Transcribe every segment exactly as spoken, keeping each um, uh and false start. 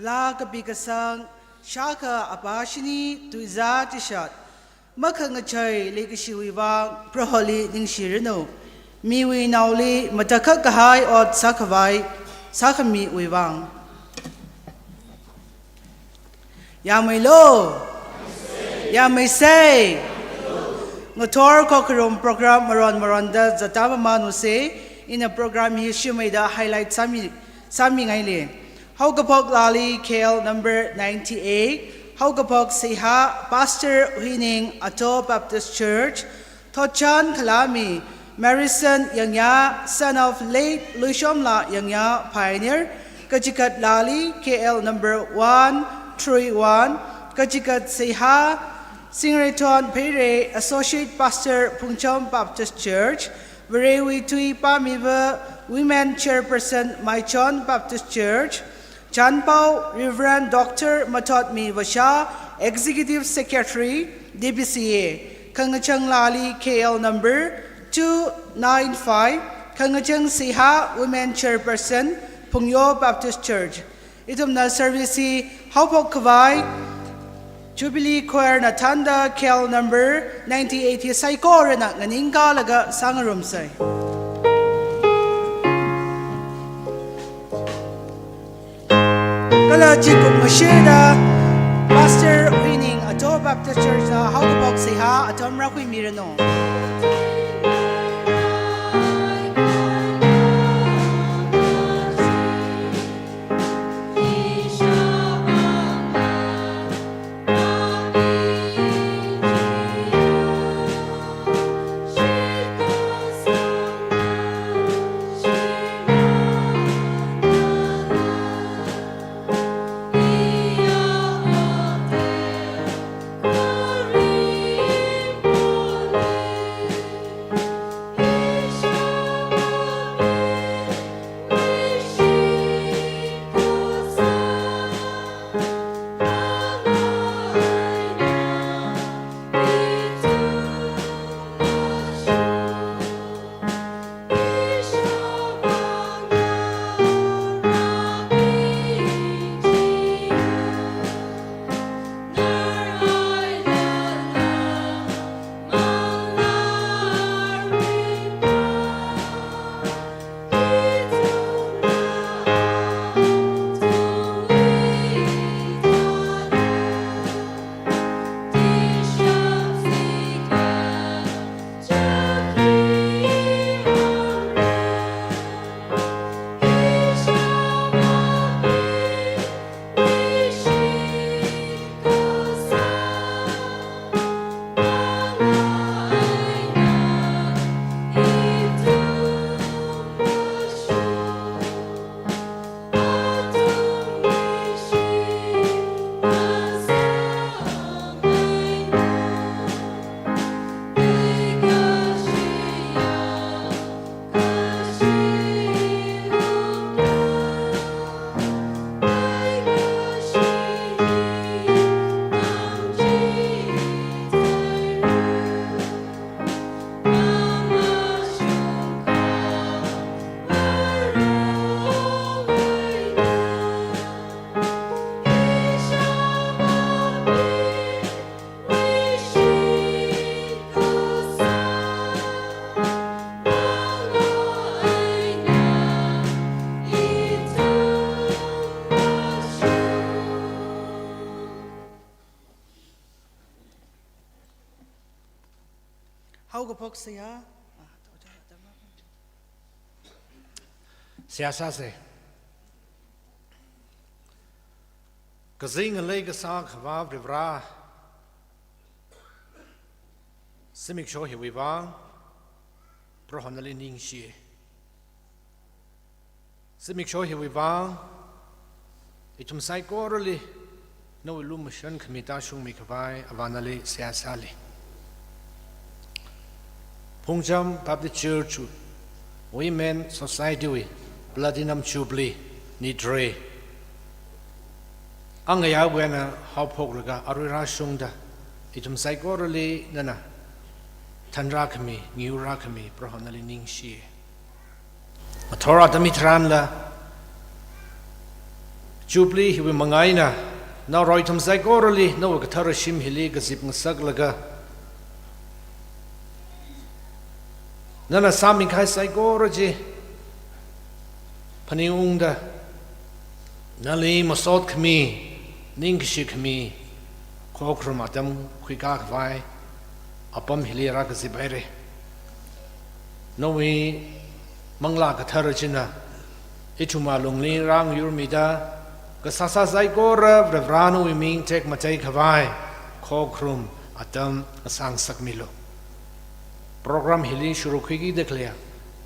Laa kapi kasang, shākha apā shini tuizā chishat, makhangachei leikashiwui vang Proholi ningshiranu. Miwui naoli matakhak kahai ot sākhavai, sākhamiwui vang. Yāmeilo. Yāmeisei. Ngathor khokharum program maron maronda zatda mamanuse, ina program hi shimeida highlight sāmi, sāmingaile. Haokaphok laali K L number ninety-eight, haokaphok seihā Pastor Huining Ato Baptist Church, thotchan khalāmi Marison Yangya, son of late Luishomla Yangya, pioneer, kachikat laali K L number one three one, kachikat seihā Singreithon Pheirei, Associate Pastor Phungcham Baptist Church, Varewui tui pāmiva Women Chairperson Maichon Baptist Church, Chanpao Reverend Doctor Mathotmi Vasha, Executive Secretary, D B C A, khangachang laali K L number two nine five, khangachang seihā Women Chairperson, Phungyo Baptist Church. Ithumna service hi haophok khavai, Jubilee Choir na thānda K L number ninety-eight hi saikorana nganingkalaga sāngarumsei. Kala chikup mashida Pastor Huining Ato Baptist Church na haokaphok seihā atam rākhuimiranu. Haokaphok seihā. Seihā sāsei. Kazing ngalei kasā Akhava Varivara, zimiksho hiwui vang Proho nali ningshi. Zimiksho hiwui vang ithum saikorali nawui lumashan khami tāshungmi khavai Avā nali seihā sāli. Phungcham Baptist Church Women Society wui Platinum Jubilee ni tharei. Angayā wui eina haophokraga arui rāshungda, ithum saikorali nana thanrā khami, ngiurā khami, Proho nali ningshi. Ngathor atam hitharanla, Jubilee hiwui manga eina, naorao ithum saikorali nawui kathara shim hili kazip ngasaklaga, nana sāmikahai saikora chi phaningungda, nali masot khami, ningkashi khami khokharum atam khuikā khavai apam hili rākazip haira. Nawui Manglā Kathara china ithum alungli rāngyurmida, kasāsā saikora Varivarā nawui ming tekmatei khavai khokharum atam ngasāngasakmilu. Program hili shuruk khuikida khaleiya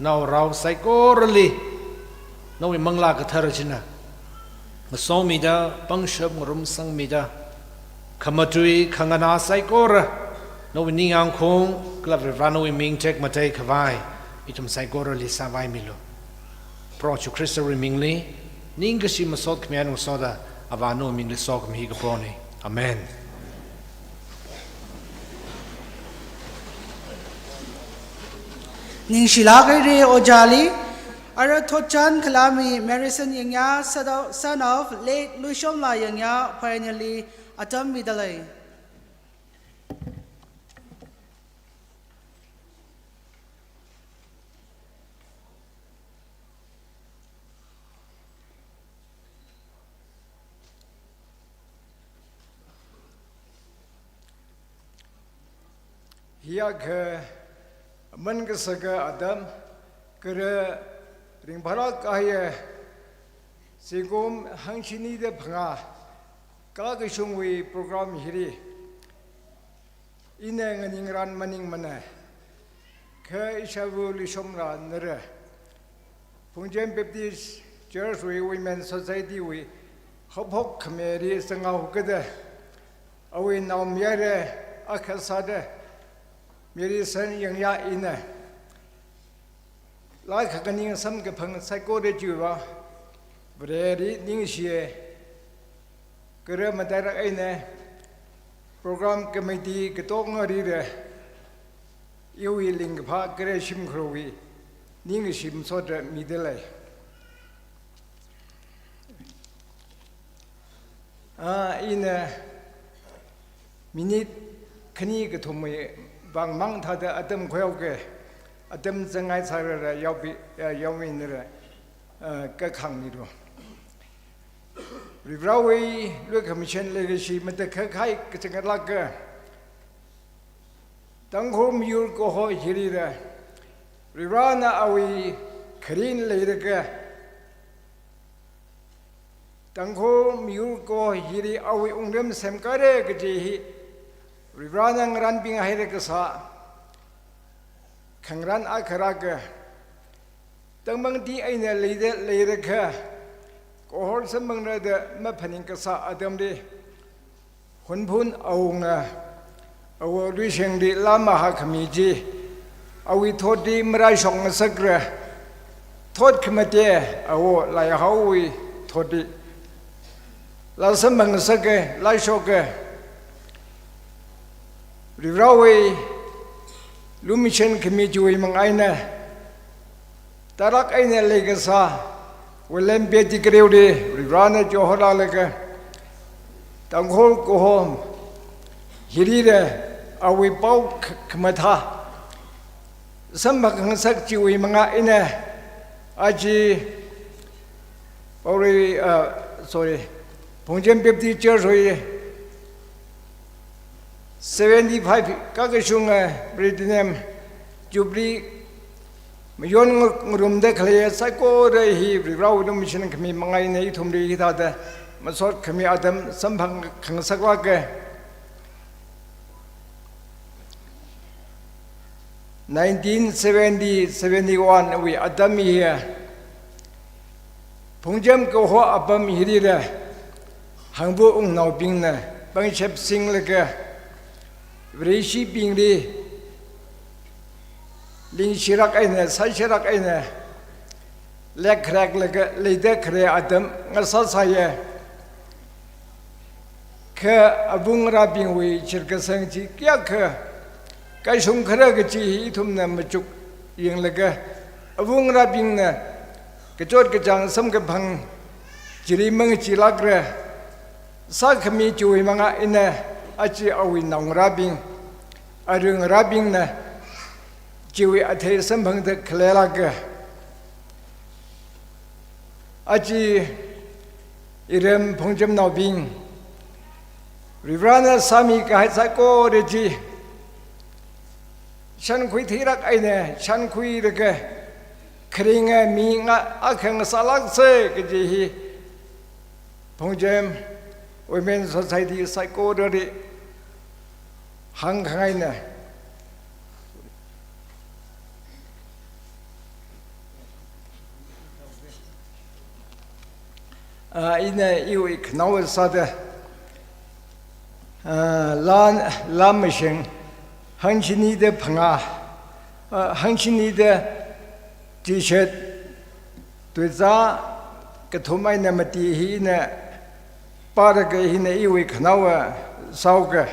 naorao saikorali nawui Manglā Kathara china masomida, pangshap ngarumsangmida, khamatui khanganā saikora nawui ningyāngkhaung kala Varivarā nawui ming tekmatei khavai ithum saikorali sāvaimilu. Proho Jishu Khristawui mingli, ningkashi masot khami eina ngasoda, Avā nawui mingli sokhami hi kaporana. Amen. Ningshilāk haira ojāli, ara thotchan khalāmi Marison Yangya, son of, son of late Luishomla Yangya, pioneer li atam midalei. Hiyākha aman kasaka atam, kara ringphālāk kahaiya zingkum hangshini da phangā kakashungwui program hili ina nganing ngarān maningmana. Kha ishāva Luishomla nara Phungchem Baptist Church wui Women Society wui haophok khamili zanghaokida, awui naomayara akha sāda Marison Yangya ina laa khakaning samkaphang saikora chiva Vareli ningshiya. Kara matairak eina program committee katonga rida iwui lingkaphā kara shimkhurawui ningshi masot midalei. Ah, ina minute khani kathumwui vāng mang thāda atam khuihaoke, atam zanghai sārara yaopi, eh, yaominara, eh, kakhangmilu. Varivarāwui lui khamishan leikashi matakhak kahai kachangkhatlāka Tangkhul miyur kaho hilila, Varivarāna awui kharing leilaga, Tangkhul miyur kaho hili awui wungram semkare kaji hi Varivarāna ngarānbing haira kasā khangarān akha rāka. Tangmangti eina leida leilakha, kahor samphangra da maphaning kasā atamli, Hunphun awunga, awo Luishengli laa mahākhami chi, awui thotli maraishok ngasakra, thot khamate, awo Laihaowui thotli laa samphang ngasaka, laa shoka. Varivarāwui lumashan khami chiwui manga eina, tarākha eina leikasā William Pettigrewli Varivarāna chihorālaga, Tangkhul kaho hilila awui pao kh-, khamathā samphang ngasak chiwui manga eina, aja Paorei, uh, sorry, Phungchem Baptist Church wui seventy-five kakashunga Platinum Jubilee mayon ngarumda khalei saikora hi Varivarāwui lumashan khami manga eina ithumli hithāda masot khami atam samphang khangasaklāka. Nineteen seventy, seventy-one wui atam hi, Phungchem kaho apam hilila, Hangvu wungnaobingna pangshap singlaga, Vareshibingli lingshilāk eina, saishilāk eina, leikharek laga leida khalei atam ngasāsāya. Kha avungrābingwui shirkasang chi kayākha kashungkhala kaji hi ithumna machuk yanglaga, avungrābingna kachot kachāng samkaphang chili mangachee lākra, sākhami chiwui manga ina aja awui naongarābing, aringarābingna chiwui athei samphangda khalei lāka. Aja iram phungchamnaobing, Varivarāna sāmikahai saikora chi shankhui theirak eina shankhuilaga, kharinga mi nga akha ngasālāksa kaji hi Phungcham Women Society saikorali hāngkhangaina. Ah, ina iwui khanaowa sāda, ah, laa, laa mashing, hangchinida phangā, ah, hangchinida chishat, tuizā kathum eina mati hi ina pāraka, hina iwui khanaowa sāuka.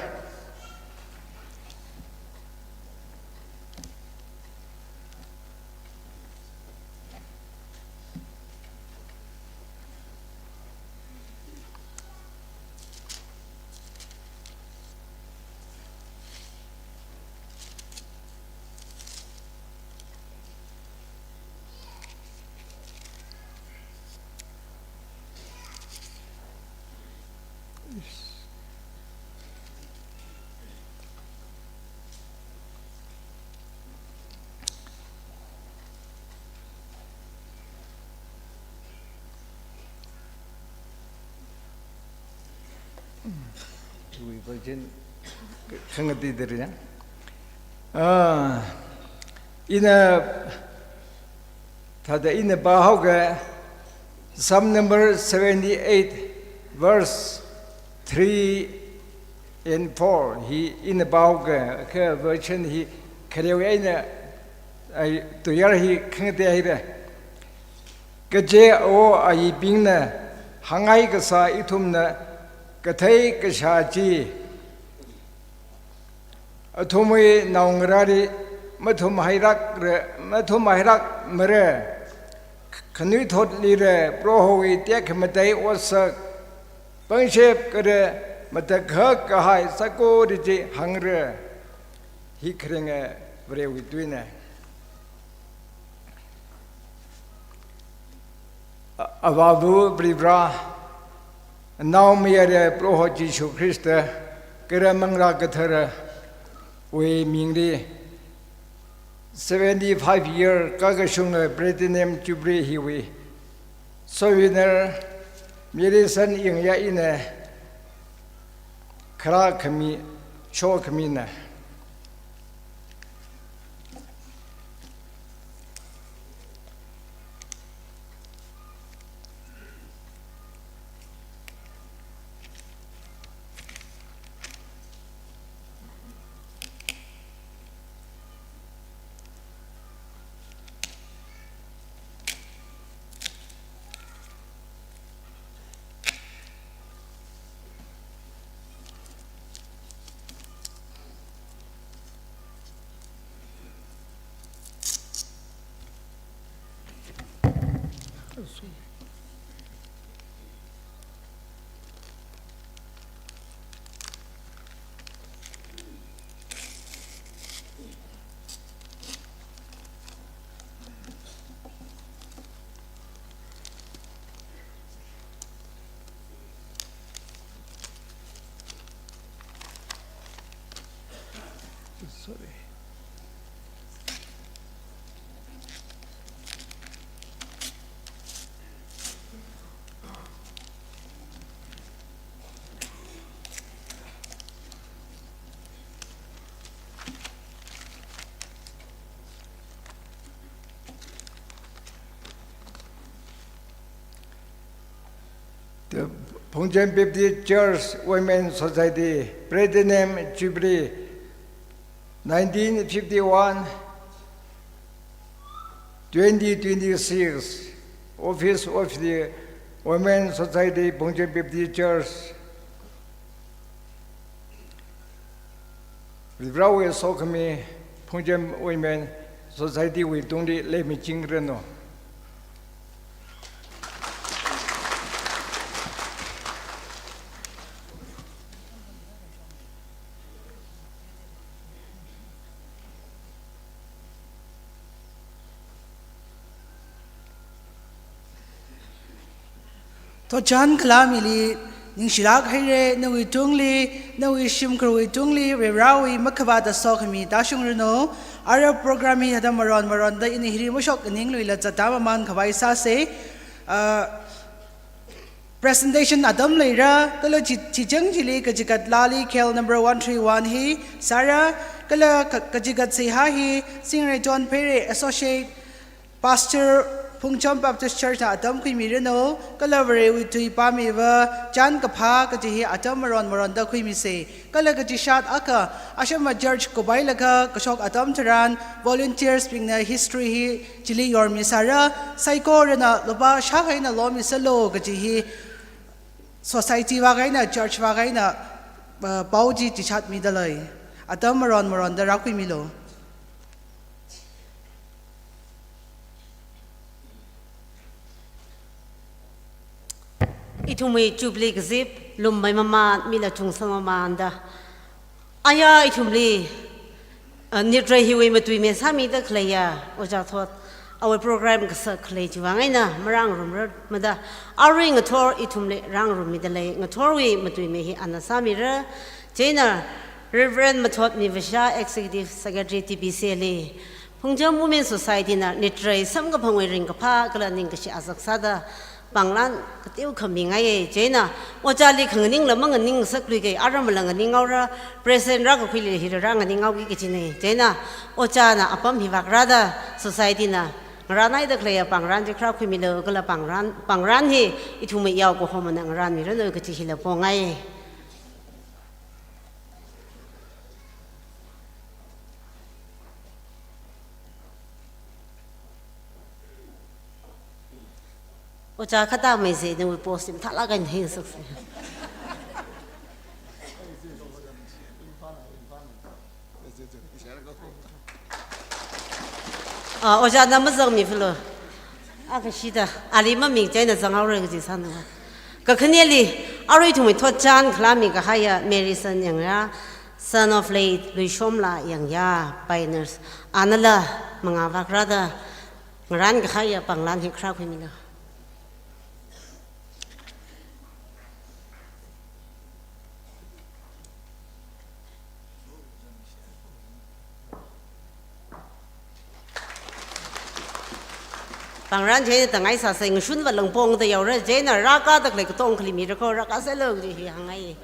Iwui version khangatei dariya. Ah, ina thāda ina pāhaoka, Psalm number seventy-eight, verse three and four hi ina pāhaoka, kha version hi kharewui eina, ai, tuiyār hi khangatei haira. Kaje awo ayibingna hāngngai kasā ithumna kathei kashā chi, athumwui naongarāli mathumhairakra, mathumhairakmara, khanuithotlila Prohowui tekhamatei otsak, pangshap kala matakhak kahai saikora chi hāngra. Hi kharinga Varewui tuina. A-, Avāva Varivarā, Naomayara Proho Jishu Khrista, kala Manglā Katharawui mingli, seventy-five year kakashunga Platinum Jubilee hiwui souvenir mili san yangya ina kharā khami, shokhamina. Sorry. The Phungcham Baptist Church Women Society Platinum Jubilee, nineteen fifty-one, twenty twenty-six, Office of the Women Society, Phungcham Baptist Church. Varivarāwui sokhami Phungcham Women Society wui tungli leimichingranu. Thotchan khalāmili ningshilāk haira, nawui tungli, nawui shimkhurwui tungli, Varivarāwui makhavāta sokhami tāshungranu. Ara program hi atam maron maronda ina hili mashok ningluila zatda mamānkhavai sāsa. Ah, presentation atam leira, kala chi, chichang chili kachikat lali K L number one three one hi sāra, kala ka-, kachikat seihā hi Singreton Pheirei, Associate Pastor, Phungcham Baptist Church na atam khuimiranu, kala Varewui tui pāmiva chānkaphā kaji hi atam maron maronda khuimisa. Kala kachishat akha, ashama church kupailaga kashok atam tharan, volunteers bingna history hi chili yormisāra, saikorana lupā shākha eina lomisalu kaji hi society vākha eina, church vākha eina, uh, pao chi chichatmida lei. Atam maron maronda rākhuimilu. Ithumwui Jubilee kazip, lummai mamān, mila chungsang mamānda. Aya ithumli, ah, nitrei hiwui matuimei sāmida khaleiya, Ojā Thot, awui program kasak khalei chiwui vang eina, marāngarumra mada, arui ngathor ithumli rāngarummida lei, ngathorwui matuimei hi ana sāmira, chieina Reverend Mathot Mivasha, Executive Secretary T B C li, Phungcham Women Society na nitrei samkaphangwui ringkaphā kala ningkashi azak sāda panglan kateo khamingaiya, chieina ojāli khanganing lamang nganingsakluikei, aram malang nganing ngaora, present rākakhuili hili rānganing ngaoki kajina, chieina ojāna apam hi vākrāda society na ngarānhaida khaleiya pangran chi kharā khuimilu kala pangran, pangran hi ithumwui yao kahomana ngarānmiranu kaji hila pongai. Ojā khatamei zi nawui post mathālāk eina hāngsaksa. Ah, ojāna mazangmi philo. Akha shida, ali maming chieina zanghaora kaji sāna. Kakhaneli, arui ithumwui thotchan khalāmi kahaiya Mary San Yangya, son of late Luishomla Yangya, pioneers, anala mangā vākrāda ngarān kahaiya panglan hi kharā khuimilu. Pangran chieina tangai sāsai, ngashunva langpongda yaora, chieina rākada khalei katong khali mira kho, rākasālu kaji hi hāngngai.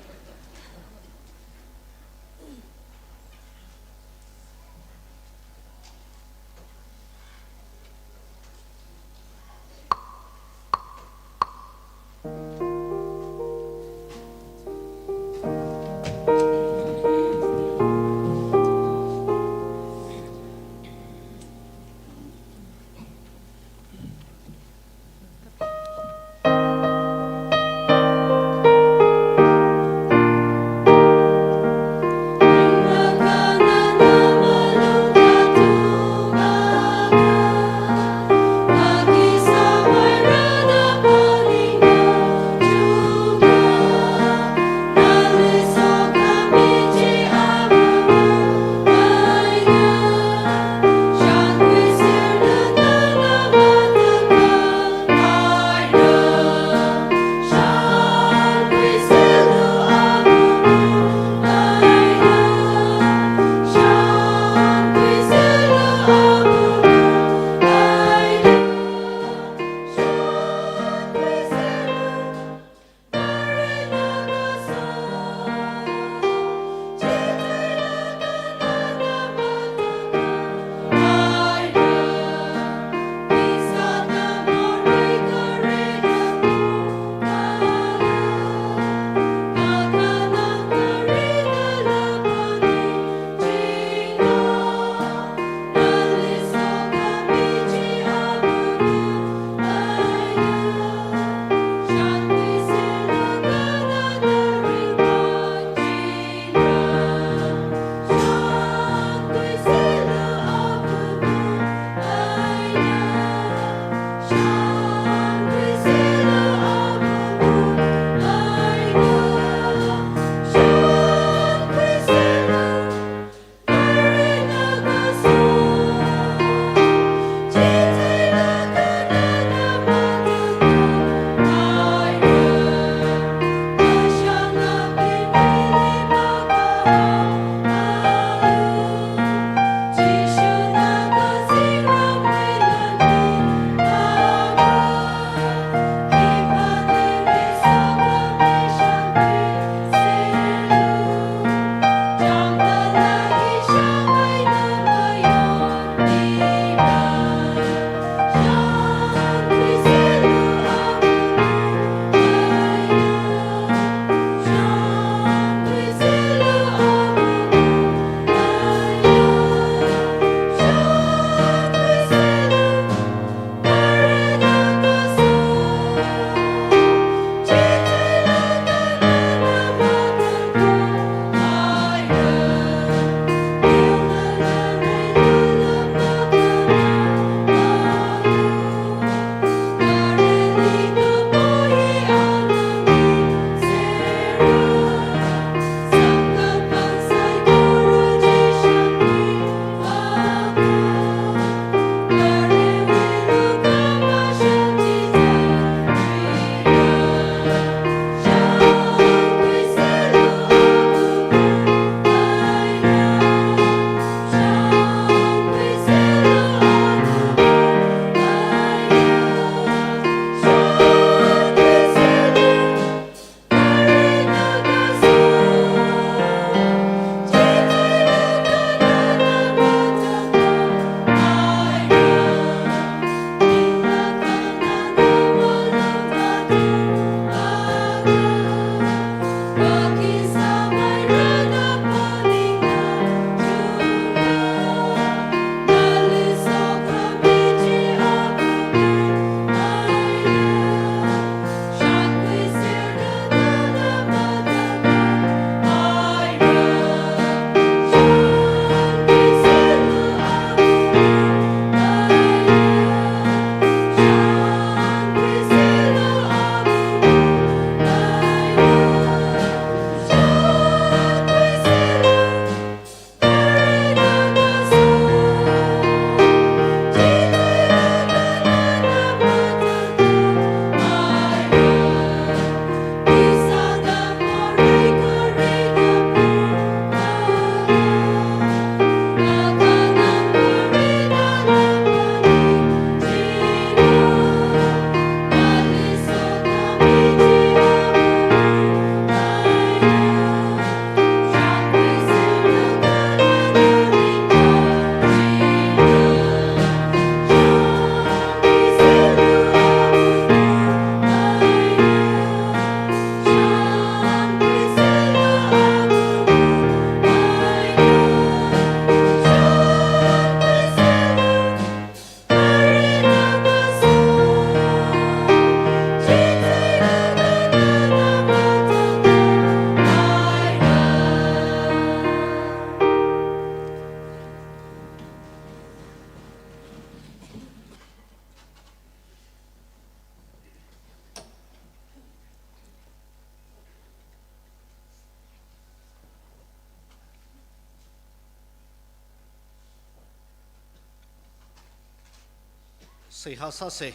Seihā sāsa.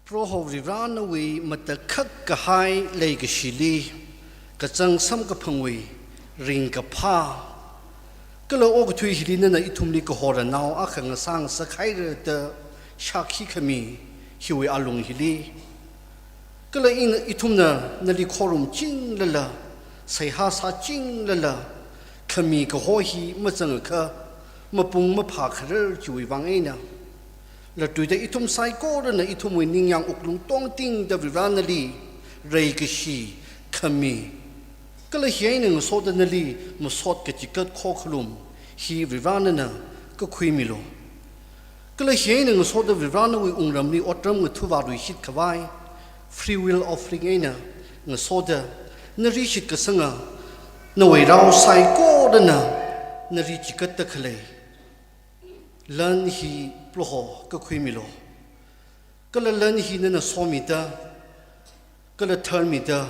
Proho Varivarāwui matakhak kahai leikashili, kachāng samkaphangwui ringkaphā, kala okathui hili nana ithumli kahora nao akha ngasā ngasakhaira da shākhi khami hiwui alung hili, kala ina ithumna nali khorumchinglala, seihā sāchinglala, khami kaho hi mazangakha, mapung maphākharar chiwui vang eina, latuida ithum saikorana ithumwui ningyāng wuklung tongtingda Varivarāli reikashi, khami, kala hi eina ngasoda nali masot kachikat khokhalum hi Varivarāna kakhuimilu. Kala hi eina ngasoda Varivarāwui wungramli otram ngathuvāluishit khavai, free will offering eina ngasoda nali shitkasanga nawui rao saikorana nali chikatda khalei lan hi Proho kakhuimilu. Kala lan hi nana somida, kala tharmida,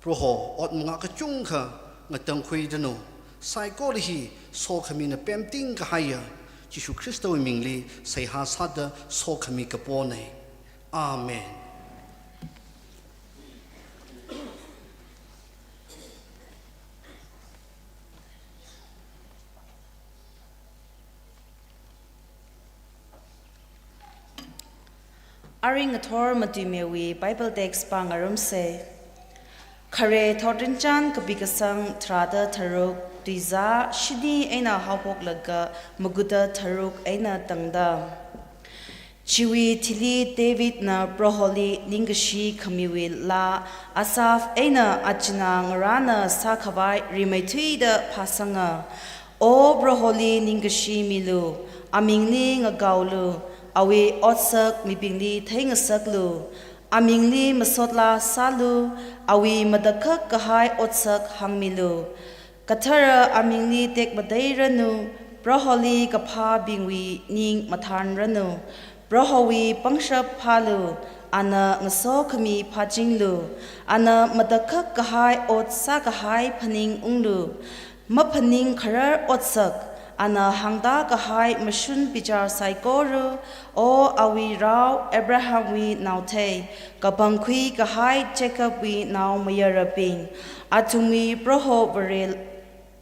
Proho ot manga kachungkha ngatangkhuiranu. Saikora hi sokhamina pemting kahaiya Jishu Khristawui mingli seihā sāda sokhami kapona. Amen. Arui ngathor matuimeiwui Bible text pāngarumsa. Khare Thotrinchān kapi kasang tharāda tharuk, tuizā shini eina haophoklaga maguda tharuk eina tangda. Chiwui thili Davidna Proholi ningkashi khamiwui laa Asaph eina achinā ngarāna sākhavai rimeithuida phāsanga. O Proholi ningkashimilu, amingli ngakaolu, awui otsak mibingli theingasaklu, amingli masot laa sālu, awui matakhak kahai otsak hāngmilu. Kathara amingli tekmateiranu, Proholi kaphābingwui ning mathānranu. Prohowui pangshap phālu, ana ngasokhami phāchinglu, ana matakhak kahai ot sākahai phaningunglu. Maphaningkharar otsak, ana hāngda kahai mashun bichar saikora, O awui rao Abrahamwui naothei, kapangkhui kahai Jacobwui naomayarabing, athumwui Proho Vare,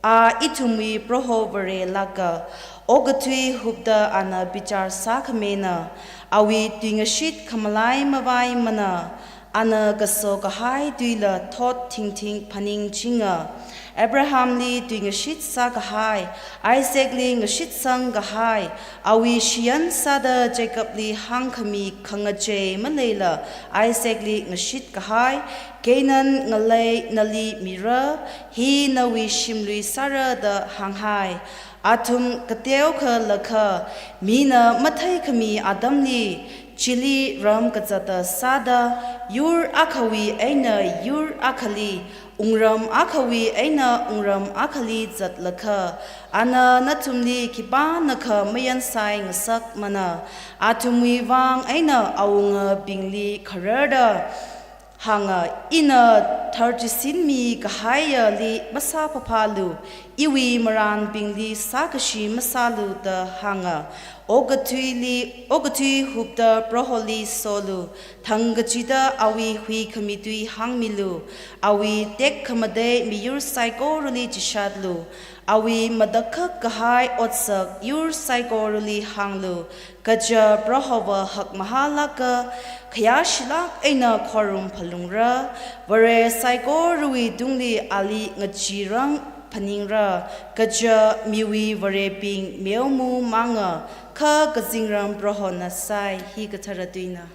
a ithumwui Proho Varelāka, okathui hupda ana bichar sākhamena, awui tuingashit khamalai mavaimana, ana kaso kahai tuila thot thingthing phaningchinga. Abrahamli tuingashit sākahai, Isaacli ngashitsang kahai, awui shiyan sāda Jacobli hāngkhami khangachei maleila Isaacli ngashit kahai, Canaan ngalei nali mira, hi nawui shimlui sāra da hānghai. Athum kateokha lakha, mina matheikhami atamli, chili ram kazata sāda, yur akhawui eina yur akhali, wungram akhawui eina wungram akhali zatlakha, ana nathumli khipānakha mayansai ngasakmana. Athumwui vang eina awungabingli khararda hānga, ina tharchisinmi kahaiyali masāphaphālu, iwui marānbingli sākashi masālu da hānga. Okathuili, okathui hupda Proholi solu, thangkachida awui huikhami tui hāngmilu, awui tekhamatei miyur saikorali chishatlu, awui matakhak kahai otsak yur saikorali hānglu, kaja Prohova hakmahālāka, khayāshilāk eina khorum phalungra, vare saikorawui tungli ali ngachirang phaningra, kaja miwui varebing meomamanga, kha kazingram Prohona sai. Hi kathara tuina.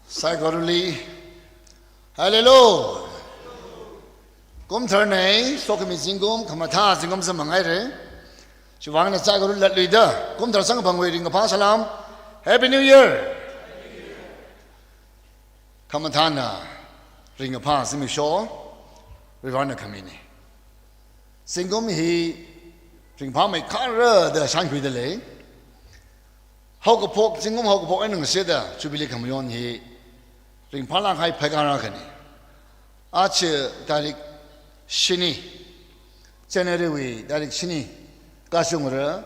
Saikorali, hallelujah. Kumtharnei, sokhami zingkum, khamathā zingkum samphanghaira. Chiwuivang ina saikora latluida, kumthar samkaphangwui ringkaphā salam. Happy New Year! Khamathāna ringkaphā zimiksho, Varivarana khamina. Zingkum hi Ringphāmeikharra da shānkhuida lei. Haokaphok, zingkum haokaphok eina ngasida Jubilee khamayon hi ringphālāk kahai phaikara khani. Aja tarik shini, January wui tarik shini kashungra,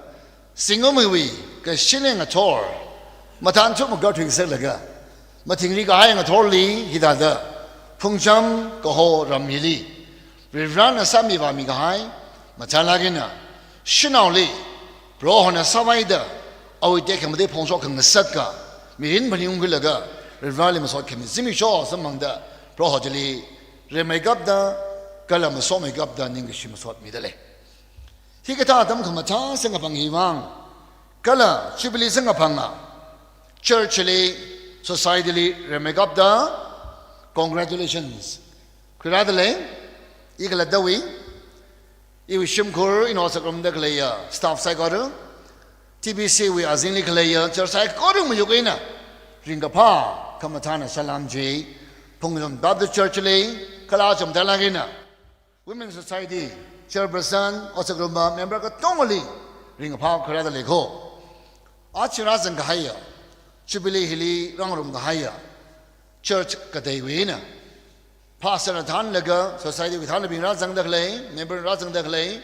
zingkumwui kashini ngathor, mathān thup maga thuisaklaga, mathingri kahai ngathorli hithāda Phungcham kaho ram hili Varivarana sāmivāmi kahai mathālāk eina, shanaoli Prohona sāvaida awui tekhamatei phongshok khangasatka mirin phaningungkhuilaga Varivarali masot khami zimiksho samphangda Proho chili rimeikapda kala masomeikapda ningkashi masot mida lei. Hikathā atam khamathā samkaphang hi vang kala Jubilee samkaphanga church li, society li rimeikapda congratulations khuirāda lei. I khalattawui, iwui shimkhur, ina otsak ngarumda khaleiya staff saikora, T B C wui azingli khaleiya church saikora mayuk eina ringkaphā khamathāna salam chi Phungcham Baptist Church li kala chumdalāk eina Women Society Chairperson, otsak ngarumma member katongali ringkaphā khuirāda lei kho. Aja rāzang kahaiya Jubilee hili rāngarum kahaiya church kateiwui eina pastor thānlaga society wui thānlabing rāzangda khalei, member rāzangda khalei,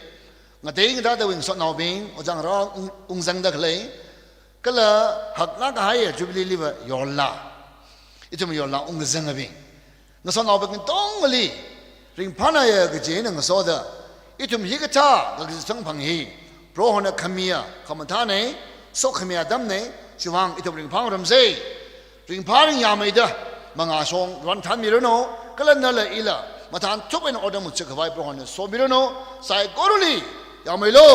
ngatei ngatāda wui ngasotnaobing, ojā ngarā ung, ungzangda khalei, kala haklāk kahaiya Jubilee liva yorla, ithum yorla ungzangabing, ngasotnaobing katongali ringphānaya kaji eina ngasoda, ithum hikathā kakazip samkaphang hi Prohona khamiya khamathānei, sokhamiya atamnei, chivang ithum ringphāngarumsei. Ringphā ringyāmeida mangāshong ranthānmiranu, kala nala ila mathān thup eina otram ngachakkhavai Prohona somiranu, saikorali yāmeilu.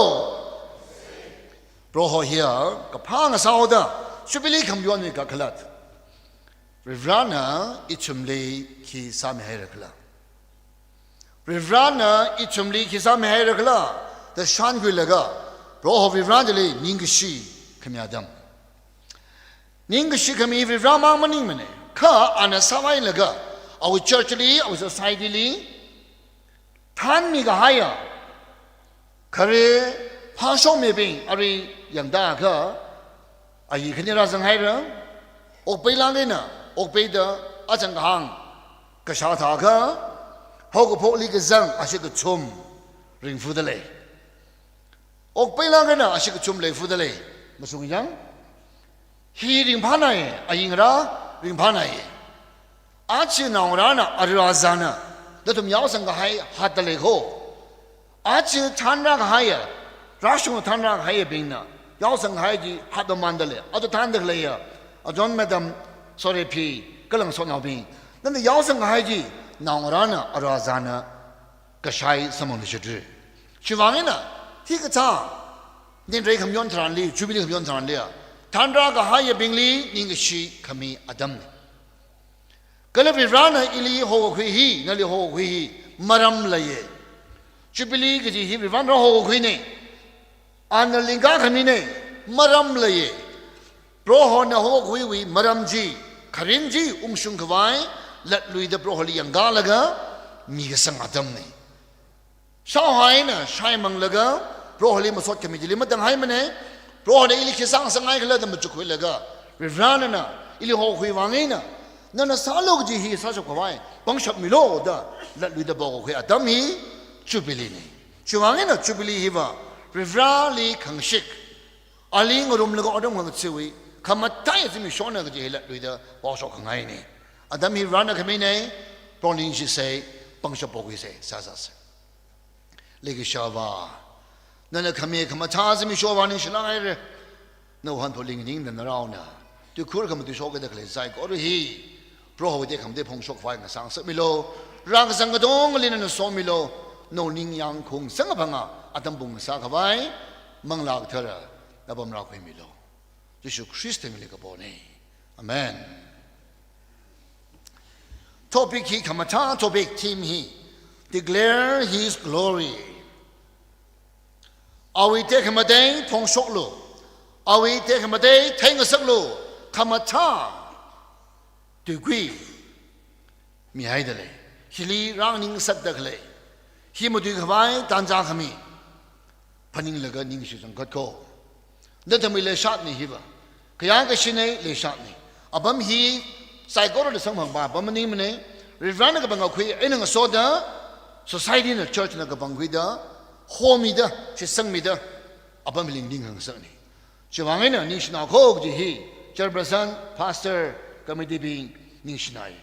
Proho hiya kaphā ngasāhaoda Jubilee khamayonwui kakhalat Varivarana ithumli khi sāmihaira khala, Varivarana ithumli khi sāmihaira khala da shānkhuilaga Proho Varivara chili ningkashi khami atam. Ningkashi khami Varivara mang maningmana, kha ana sāvailaga awui church li, awui society li thānmi kahaiya khare phāshokmibing ari yangda kha, ayi khani rāzanghaira, okpeilāk eina okpeida achang kahāng kashā thākha, haokaphokli kazang ashee kachum ringfuda lei. Okpeilāk eina ashee kachum leifuda lei. Mashung yang, hi ringphānai, ayingra ringphānai. Aja naongarāna, aruirāzāna nathum yaosang kahai hātda lei kho. Aja thānrā kahaiya, rāshungda thānrā kahaiyabingna yaosang kahai chi hātda mamanda lei. Aja thānda khaleiya, a John Madam, Sorephi, kala ngasotnaobing, nana yaosang kahai chi naongarāna, aruirāzāna kashai samphangluishitra. Chivang eina hikathā ningrei khamayon tharanli, Jubilee khamayon tharanliya thānrā kahaiyabingli ningkashi khami atamna. Kala Varivarana ili hokakhui hi, nali hokakhui hi maram leiya. Jubilee kaji hi Varivarana rāhokakhuina. Ana lingkā khamina, maram leiya. Prohona hokakhuiwui maram chi, kharing chi ungshungkhavai latluida Proholi yangkālaga mikasang atamna. Shaohai eina shaimanglaga Proholi masot khami chili matanghaimana. Prohona ili khi sāngasakngai khala da machukkhuilaga, Varivarana ili hokakhui vang eina, nana sālu kaji hi sāshapkhavai pangshapmilu da latluida pokakhui atam hi Jubilee na. Chivang eina Jubilee hiva Varivarali khangashik, ali ngarumlaga otram khangathawui khamathā zimikshona kaji hi latluida poshok khangaina. Atam hi Varena khamina, Proho ningshisei, pangshap pokhuisei, sāsāsei. Leikashiya Avā, nana khami khamathā zimiksho vang ningshilāk haira. Nawui hanphot lingning nana rāhaona. Tuikhur khamatui shokkida khalei saikora hi Prohowui tekhamatei phongshok khavai ngasāngasakmilu. Rākazang katongali nana somilu. Nawui ningyāng khaung samkaphanga atam pung sākhavai Manglā Kathara napam rākhuimilu. Jishu Khrista mingli kapona. Amen. Topic hi khamathā, topic theme hi, Declare His Glory. Awui tekhamatei phongshoklu, awui tekhamatei theingasaklu, khamathā tuikui mihaida lei. Hili rānganingsakda khalei hi matuikhavai tanja khami. phaninglaga ningshi zangkhat ko. Nathumwui leishatna hiva. Kayākashina leishatna. Apam hi saikorali samphangpa apam maningmana. Varivarana kapangkhui eina ngasoda, society na, church na kapangkhuida, homida, shitsangmida, apam hili ning khangasakna. Chiwuivang eina ningshinao ko kaji hi, chairperson, pastor, committee bing ningshinai.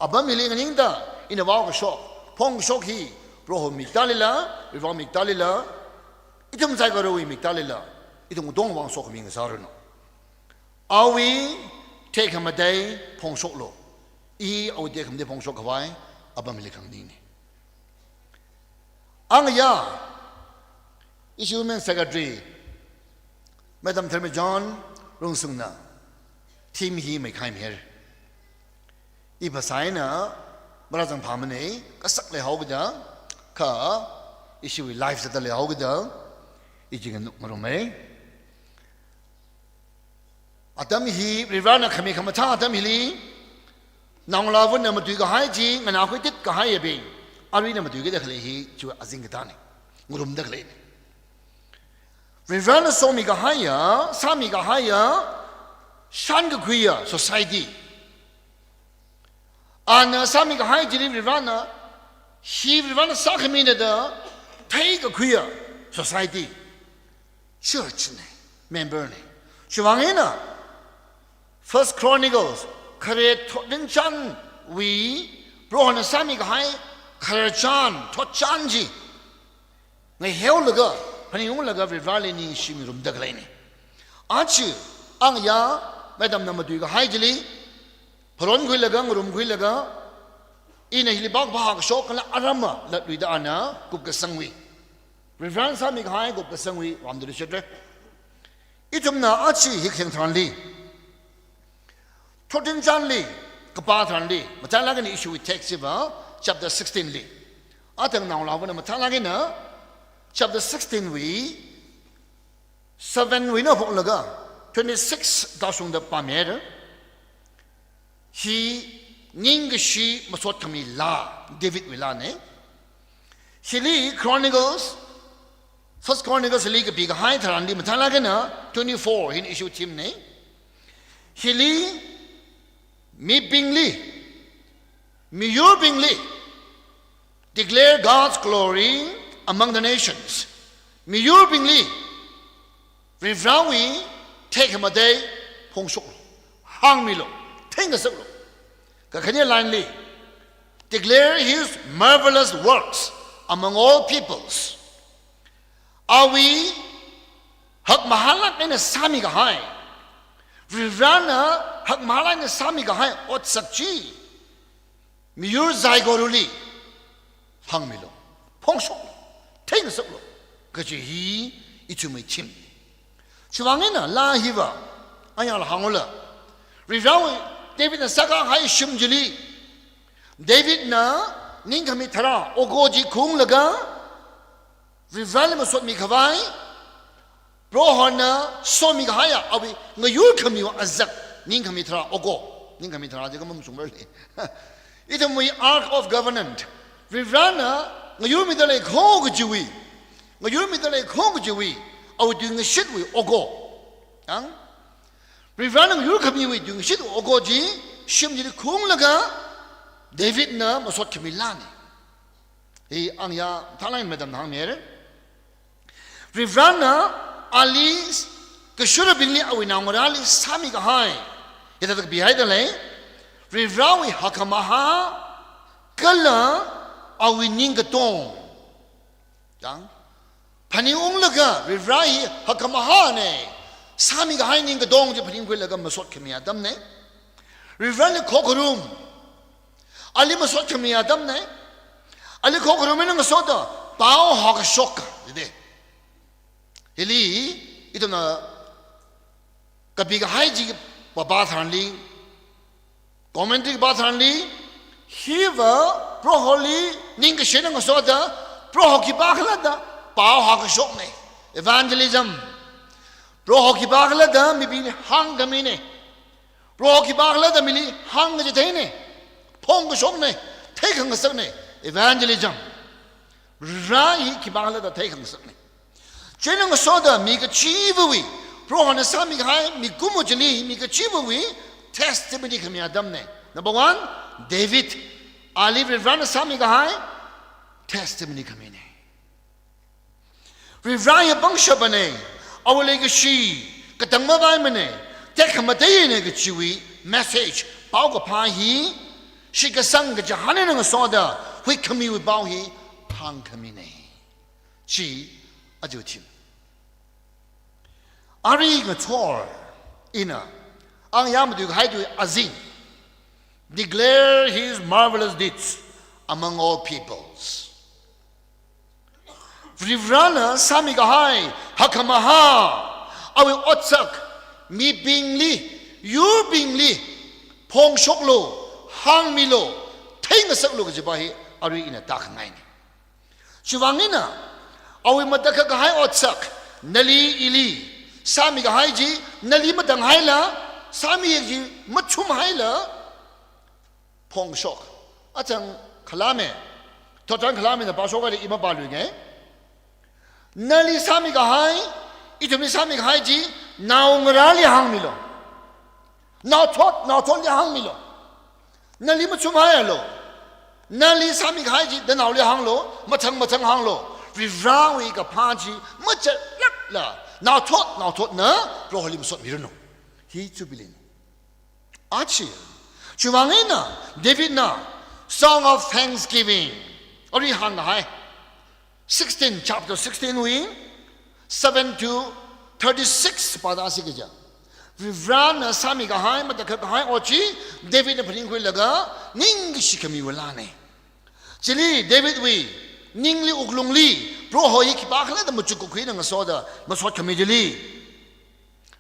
Apam hili nganingda, ina vaokashok, phongkashok hi, Proho miktālila, Varivara miktālila, ithum saikorawui miktālila, ithum katongwui vang sokhami ngasāranu. Awui tekhamatei phongshoklu. I awui tekhamatei phongshok khavai, apam hili khanganingna. Angayā, ishi Women Secretary, Madam Thermajohn Rungsungna, theme hi meikhai mihaira. I phasā eina, marāzang phāmana, kasak leihaokida, kha, ishiwui life sāda leihaokida, i chi nganuk ngarumai. Atam hi, Varivarana khami khamathā atam hili, naongalāvana matuikahai chi, nganākhuithutkahai abing, aruina matuikida khalei hi, chiwui azing katāna, ngarumda khaleina. Varivarana somikahaiya, sāmikahaiya, shānkakhuiya society. Ana sāmikahai chili Varivarana, hi Varivarana sākhamina da theikakhuiya society. Church na, member na. Chiwuivang eina, First Chronicles, khare thotrinchānwui, Prohona sāmikahai, khararchān, thotchān chi ngaheolaga, phaningunglaga Varivarali ningshi ngarumda khaleina. Aja, angayā, Madamna matuikahai chili, phalonkhuilaga, ngarumkhuilaga, ina hili bak bahak shok kala aramma latluida ana kupkasangwui. Varivarana sāmikahai kupkasangwui, vamdali shatre. Ithumna aja hi katheng tharanli, thotrinchānli kapā tharanli, mathālāk eina ishiwui text hiva, chapter sixteen li. Athang naongalāvana mathālāk eina, chapter sixteen wui, seven wui eina phoklaga, twenty-six tāshungda pāmihaira. Hi ningkashi masot khami laa, Davidwui laana. Hili Chronicles, First Chronicles li kapikahai tharanli mathālāk eina twenty-four hina ishiwui theme na. Hili mibingli, miyurbingli, declare God's glory among the nations. Miyurbingli, Varivarawui tekhamatei phongshoklu, hāngmilu, theingasaklu. Kakhane line li, declare his marvelous works among all peoples. Awui hakmahālāk eina sāmikahai, Varivarana hakmahālāk eina sāmikahai otsak chi, miyur saikorali hāngmilu, phongshoklu, theingasaklu, kaji hi ithumwui theme. Chiwuivang eina laa hiva, ayāla hāngula. Varivarawui Davidna sākahai shim chili, Davidna ningkhami tharā oko chi khaunglaga, Varivarali masotmi khavai, Prohona somikahaiya awui ngayurkhamiwui azak, ningkhami tharā oko, ningkhami tharā chi khamashung verli. Ithumwui Ark of Covenant, Varivarana ngayurmida leikho kajiwui, ngayurmida leikho kajiwui, awui tuingashitwui oko. Ang? Varivarana ngayurkhamiwui tuingashitwui oko chi, shim chili khaunglaga, Davidna masot khami laana. Hi angayā thalang Madamna hāngmihaira. Varivarana ali kashurabingli awui naongarāli sāmikahai, hithāda kapihaida lei, Varivarawui hakkhamahā kala awui ningkatong. Chang, phaningunglaga Varivara hi hakkamahāna, sāmikahai ningkatong chi phaningkhuilaga masot khami atamna. Varivarali khokharum, ali masot khami atamna. Ali khokharum eina ngasoda pao hokashok jide. Hili ithumna kapikahai chi pāpā tharanli, commentary pā tharanli, hiva Proholi ningkashi eina ngasoda, Proho khipākhala da pao hokashokna. Evangelism. Proho khipākhala da mibingli hāngkhamina. Proho khipākhala da mili hāngkachitheina. Phongkashokna, theikhangasakna. Evangelism. Varivara hi khipākhala da theikhangasakna. Chieina ngasoda mi kachivawui, Prohona sāmikahai mikumo chili mi kachivawui testimony khami atamna. Number one, David, ali Varivarana sāmikahai testimony khamina. Varivara hi pangshapana, awui leikashi katang mavaimana, tekhamateiana kachiwui message, paokaphā hi, shitkasang kachihān eina ngasoda huikhamiwui pao hi hāngkhamina. Chi aja theme. Arui ngathor ina, ang yamdu kahai tui azing. Declare his marvelous deeds among all peoples. Varivarana sāmikahai hakkhamahā, awui otsak, mibingli, yurbingli phongshoklu, hāngmilu, theingasaklu kajipa hi arui ina tākhangaina. Chiwuivang eina, awui matakhak kahai otsak, nali ili sāmikahai chi, nali matanghaila, sāmiyek chi machumhaila, phongshok. Achang khalame, thotran khalamena pāshok haida i mapāluinga. Nali sāmikahai, ithumli sāmikahai chi, naongarāli hāngmilu. Naothot, naothotli hāngmilu. Nali machumhaialu. Nali sāmikahai chi nanaoli hānglu, mathang mathang hānglu. Varivarawui kaphā chi machatlākla, naothot naothotna Proholi masotmiranu. Hi Jubilee na. Achi, chiwuivang eina Davidna Song of Thanksgiving, arui hāngkahai, sixteen, chapter sixteen wui seven to thirty-six pāda si kaja. Varivarana sāmikahai, matakhak kahai ot chi, Davidna phaningkhuilaga, ningkashi khamiwui laana. Chili Davidwui ningli wuklungli, Proho hi khipākhala da machukkakhui eina ngasoda masot khami chili,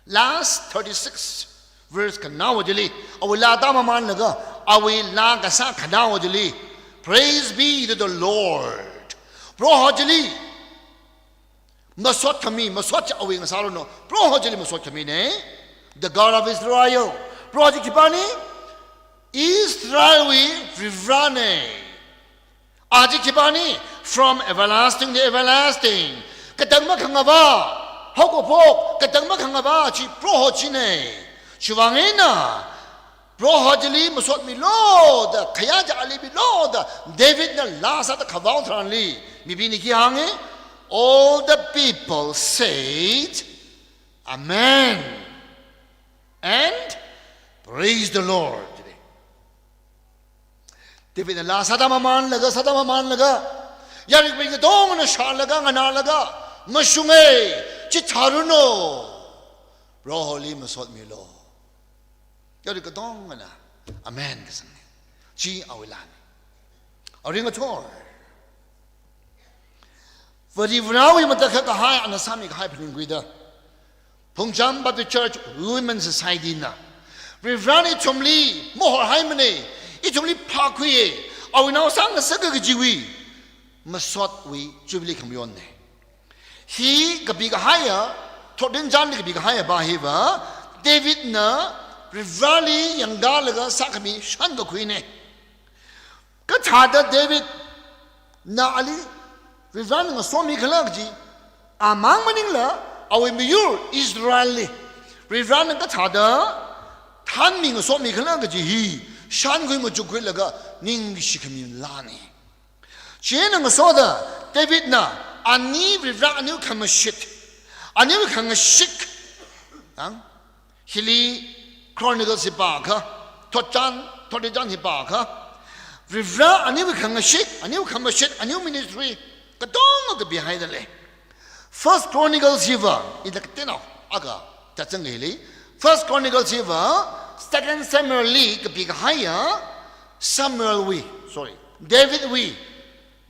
last thirty-six verse khanaowa chili, awui laa tāmamanlaga, awui laa kasā khanaowa chili, "Praise be to the Lord." Proho chili masot khami, masot chi awui ngasāranu, Proho chili masot khamina. The God of Israel. Proho chi khipāna? Israelwui Varivarana. A chi khipāna? From everlasting to everlasting. Katang makhangavā, haokaphok katang makhangavā chi Proho china. Chiwuivang eina, Proho chili masotmilu da, khayā chi ali milu da, Davidna laa sāda khavao tharanli, mibingli khi hānga? All the people said, "Amen. And praise the Lord." Davidna laa sāda mamanlaga, sāda mamanlaga, yarikbing katongana shālaga, nganālaga, "Mashunga, chithāranu. Proholi masotmilu." Yarui katongana amen kasangna. Chi awui laana. Arui ngathor, Varivarawui matakhak kahai ana sāmikahai phaningkhuida, Phungcham Baptist Church Women Society na, Varivarana ithumli mahorhaimana, ithumli phākhuiya, awui nao sāngasaka kajiwui masotwui Jubilee khamayonna. Hi kapikahaiya, thotrinchānli kapikahaiya pa hiva, Davidna Varivarali yangkalaga sākhami shānkakhuina. Kathāda Davidna ali Varivarana ngasomikhala kaji, amang maningla awui miyur Israelli Varivarana kathāda thanmi ngasomikhala kaji hi shānkhui machukkhuilaga ningkashi khami laana. Chieina ngasoda Davidna ani Varivara aniwui khamashit, aniwui khangashik, ang, hili Chronicles hi pākha, thotchān, thotrinchān hi pākha, Varivara aniwui khangashik, aniwui khamashit, aniwui ministry katonga kapihaida lei. First Chronicles hiva, ina katenao akha tatchang hili. First Chronicles hiva, Second Samuelli kapikahaiya, Samuelwui, sorry, Davidwui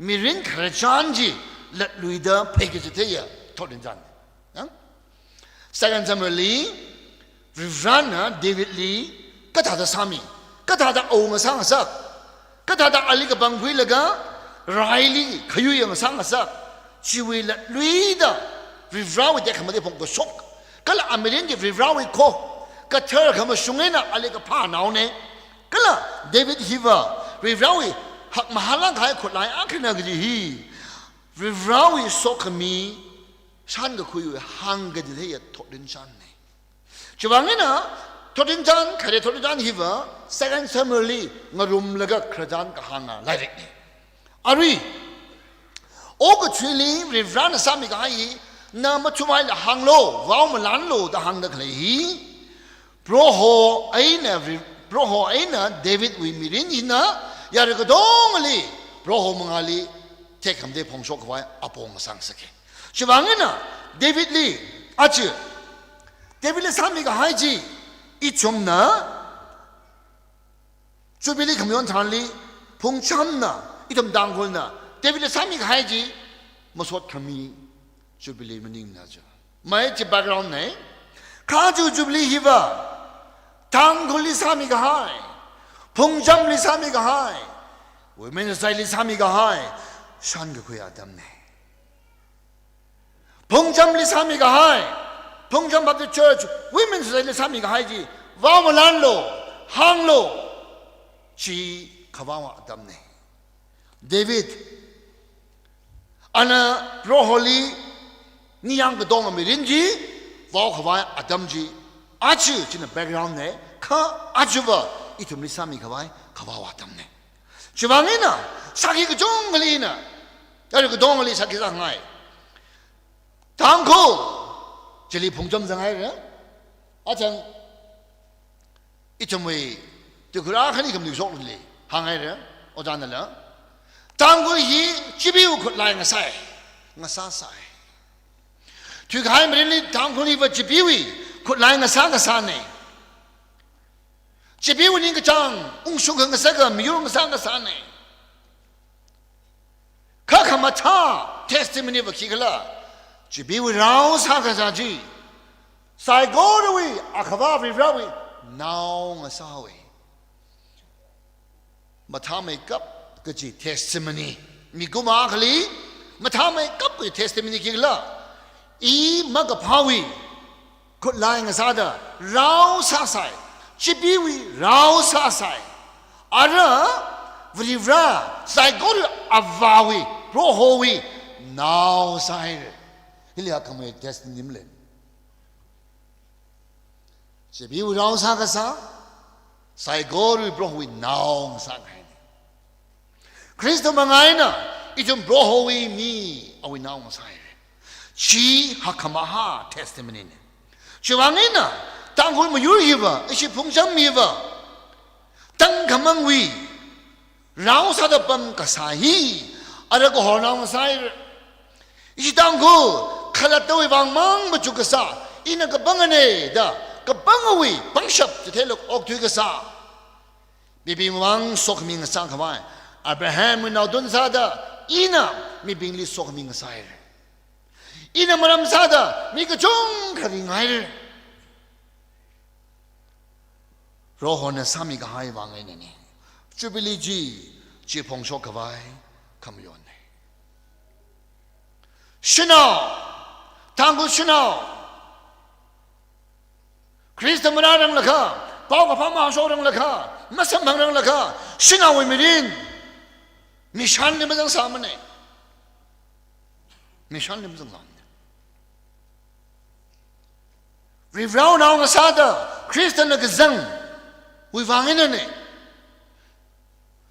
mirin khararchān chi latluida pheikachitheiya thotrinchān. Yang? Second Samuelli, Varivarana Davidli kathāda sāmi, kathāda awunga sāngasak, kathāda ali kapangkhuilaga raili khayui yang sāngasak, chiwui latluida Varivarawui tekhamatei phongkashok, kala amirin chi Varivarawui kho, kathar khamashung eina ali kaphānaona. Kala David hiva Varivarawui hakmahālāk kahai khutlai akhana kaji hi Varivarawui sokhami Shānkakhuiwui hāngkachitheiya thotrinchānna. Chiwuivang eina thotrinchān, khare thotrinchān hiva Second Samuel li ngarumlaga khararchān kahānga lairikna. Arui, okathuili Varivarana sāmikahai hi, na mathumhaila hānglu, vao malanlu da hāngda khalei hi, Proho eina Vari-, Proho eina Davidwui mirin hina, yara katongali, Proho mangāli, tekhamatei phongshok khavai apong sāngasaka. Chiwuivang eina, Davidli, aja, Davidli sāmikahai chi, ithumna, Jubilee khamayon tharanli, phungchamna, ithum Tangkhulna, Davidli sāmikahai chi, masot khami, Jubilee maningmana ja. Mai chi background na. Kha aja Jubilee hiva, Tangkhulli sāmikahai, phungchamli sāmikahai, Women Society li sāmikahai, shānkakhui atamna. Phungchamli sāmikahai, Phungcham Baptist Church, Women Society li sāmikahai chi, vao malanlu, hānglu, chi khavao atamna. David, ana Proholi ningyāng katonga mirin chi, vao khavai atam chi, aja china background na, kha ajava ithumli sāmikhavai, khavao atamna. Chiwuivang eina, sākhi kachungkhali na, yara katongali sākhi sāngai. Tangkhul, chili phungcham zanghaira. Achang, ithumwui, tukhura khani khamni shokli, hānghaira, ojānala. Tangkhul hi, Chibiwui khutlai ngasai, ngasāsai. Thuikahai mirinli Tangkhul hiva Chibiwui khutlai ngasā ngasāna. Chibiwui ningkachāng, ungshung khangasaka, miyur ngasā ngasāna. Kha khamathā testimony va khikhala, Chibiwui rao sākazā chi, saikorawui, Akhava Varivarawui, nao ngasāwui. Mathāmeikap kaji testimony. Mikumo akhali, mathāmeikap kaji testimony khikhala, i makaphāwui khutlai ngasāda rao sāsai, Chibiwui rao sāsai. Ara Varivara, saikora Avāwui, Prohowui nao sāhaira. Hili akhamei testimony malen. Chibiwui rao sākasā, saikorawui Prohowui nao sākahaina. Khrista mangā eina, ithum Prohowui mi, awui nao ngasāhaira. Chi hakkhamahā testimony na. Chiwuivang eina, Tangkhul miyur hiva, ishi phungcham hiva, tangkhamangwui rao sāda pamkasā hi, ara kahornao ngasāhaira. Ishi Tangkhul, khalattawui vang mang machukkasā, ina kapangana da, kapangawui pangshap chitheilaga okthuikasā. Mibingwui vang sokhami ngasā khavai, Abrahamwui naotun sāda, ina mibingli sokhami ngasāhaira. Ina maram sāda, mi kachungkha ringhaira. Prohona sāmikahai vang einana. Jubilee chi, chi phongshok khavai, khamayonna. Shanao, Tangkhul shanao, Khrista marāranglakha, paokaphā mahāshokranglakha, masamphangranglaga, shanaowui mirin, mishanli mazangsāmana. Mishanli mazangsāmana. Varivarawui nao ngasāda, Khristana kazangwui vang einana.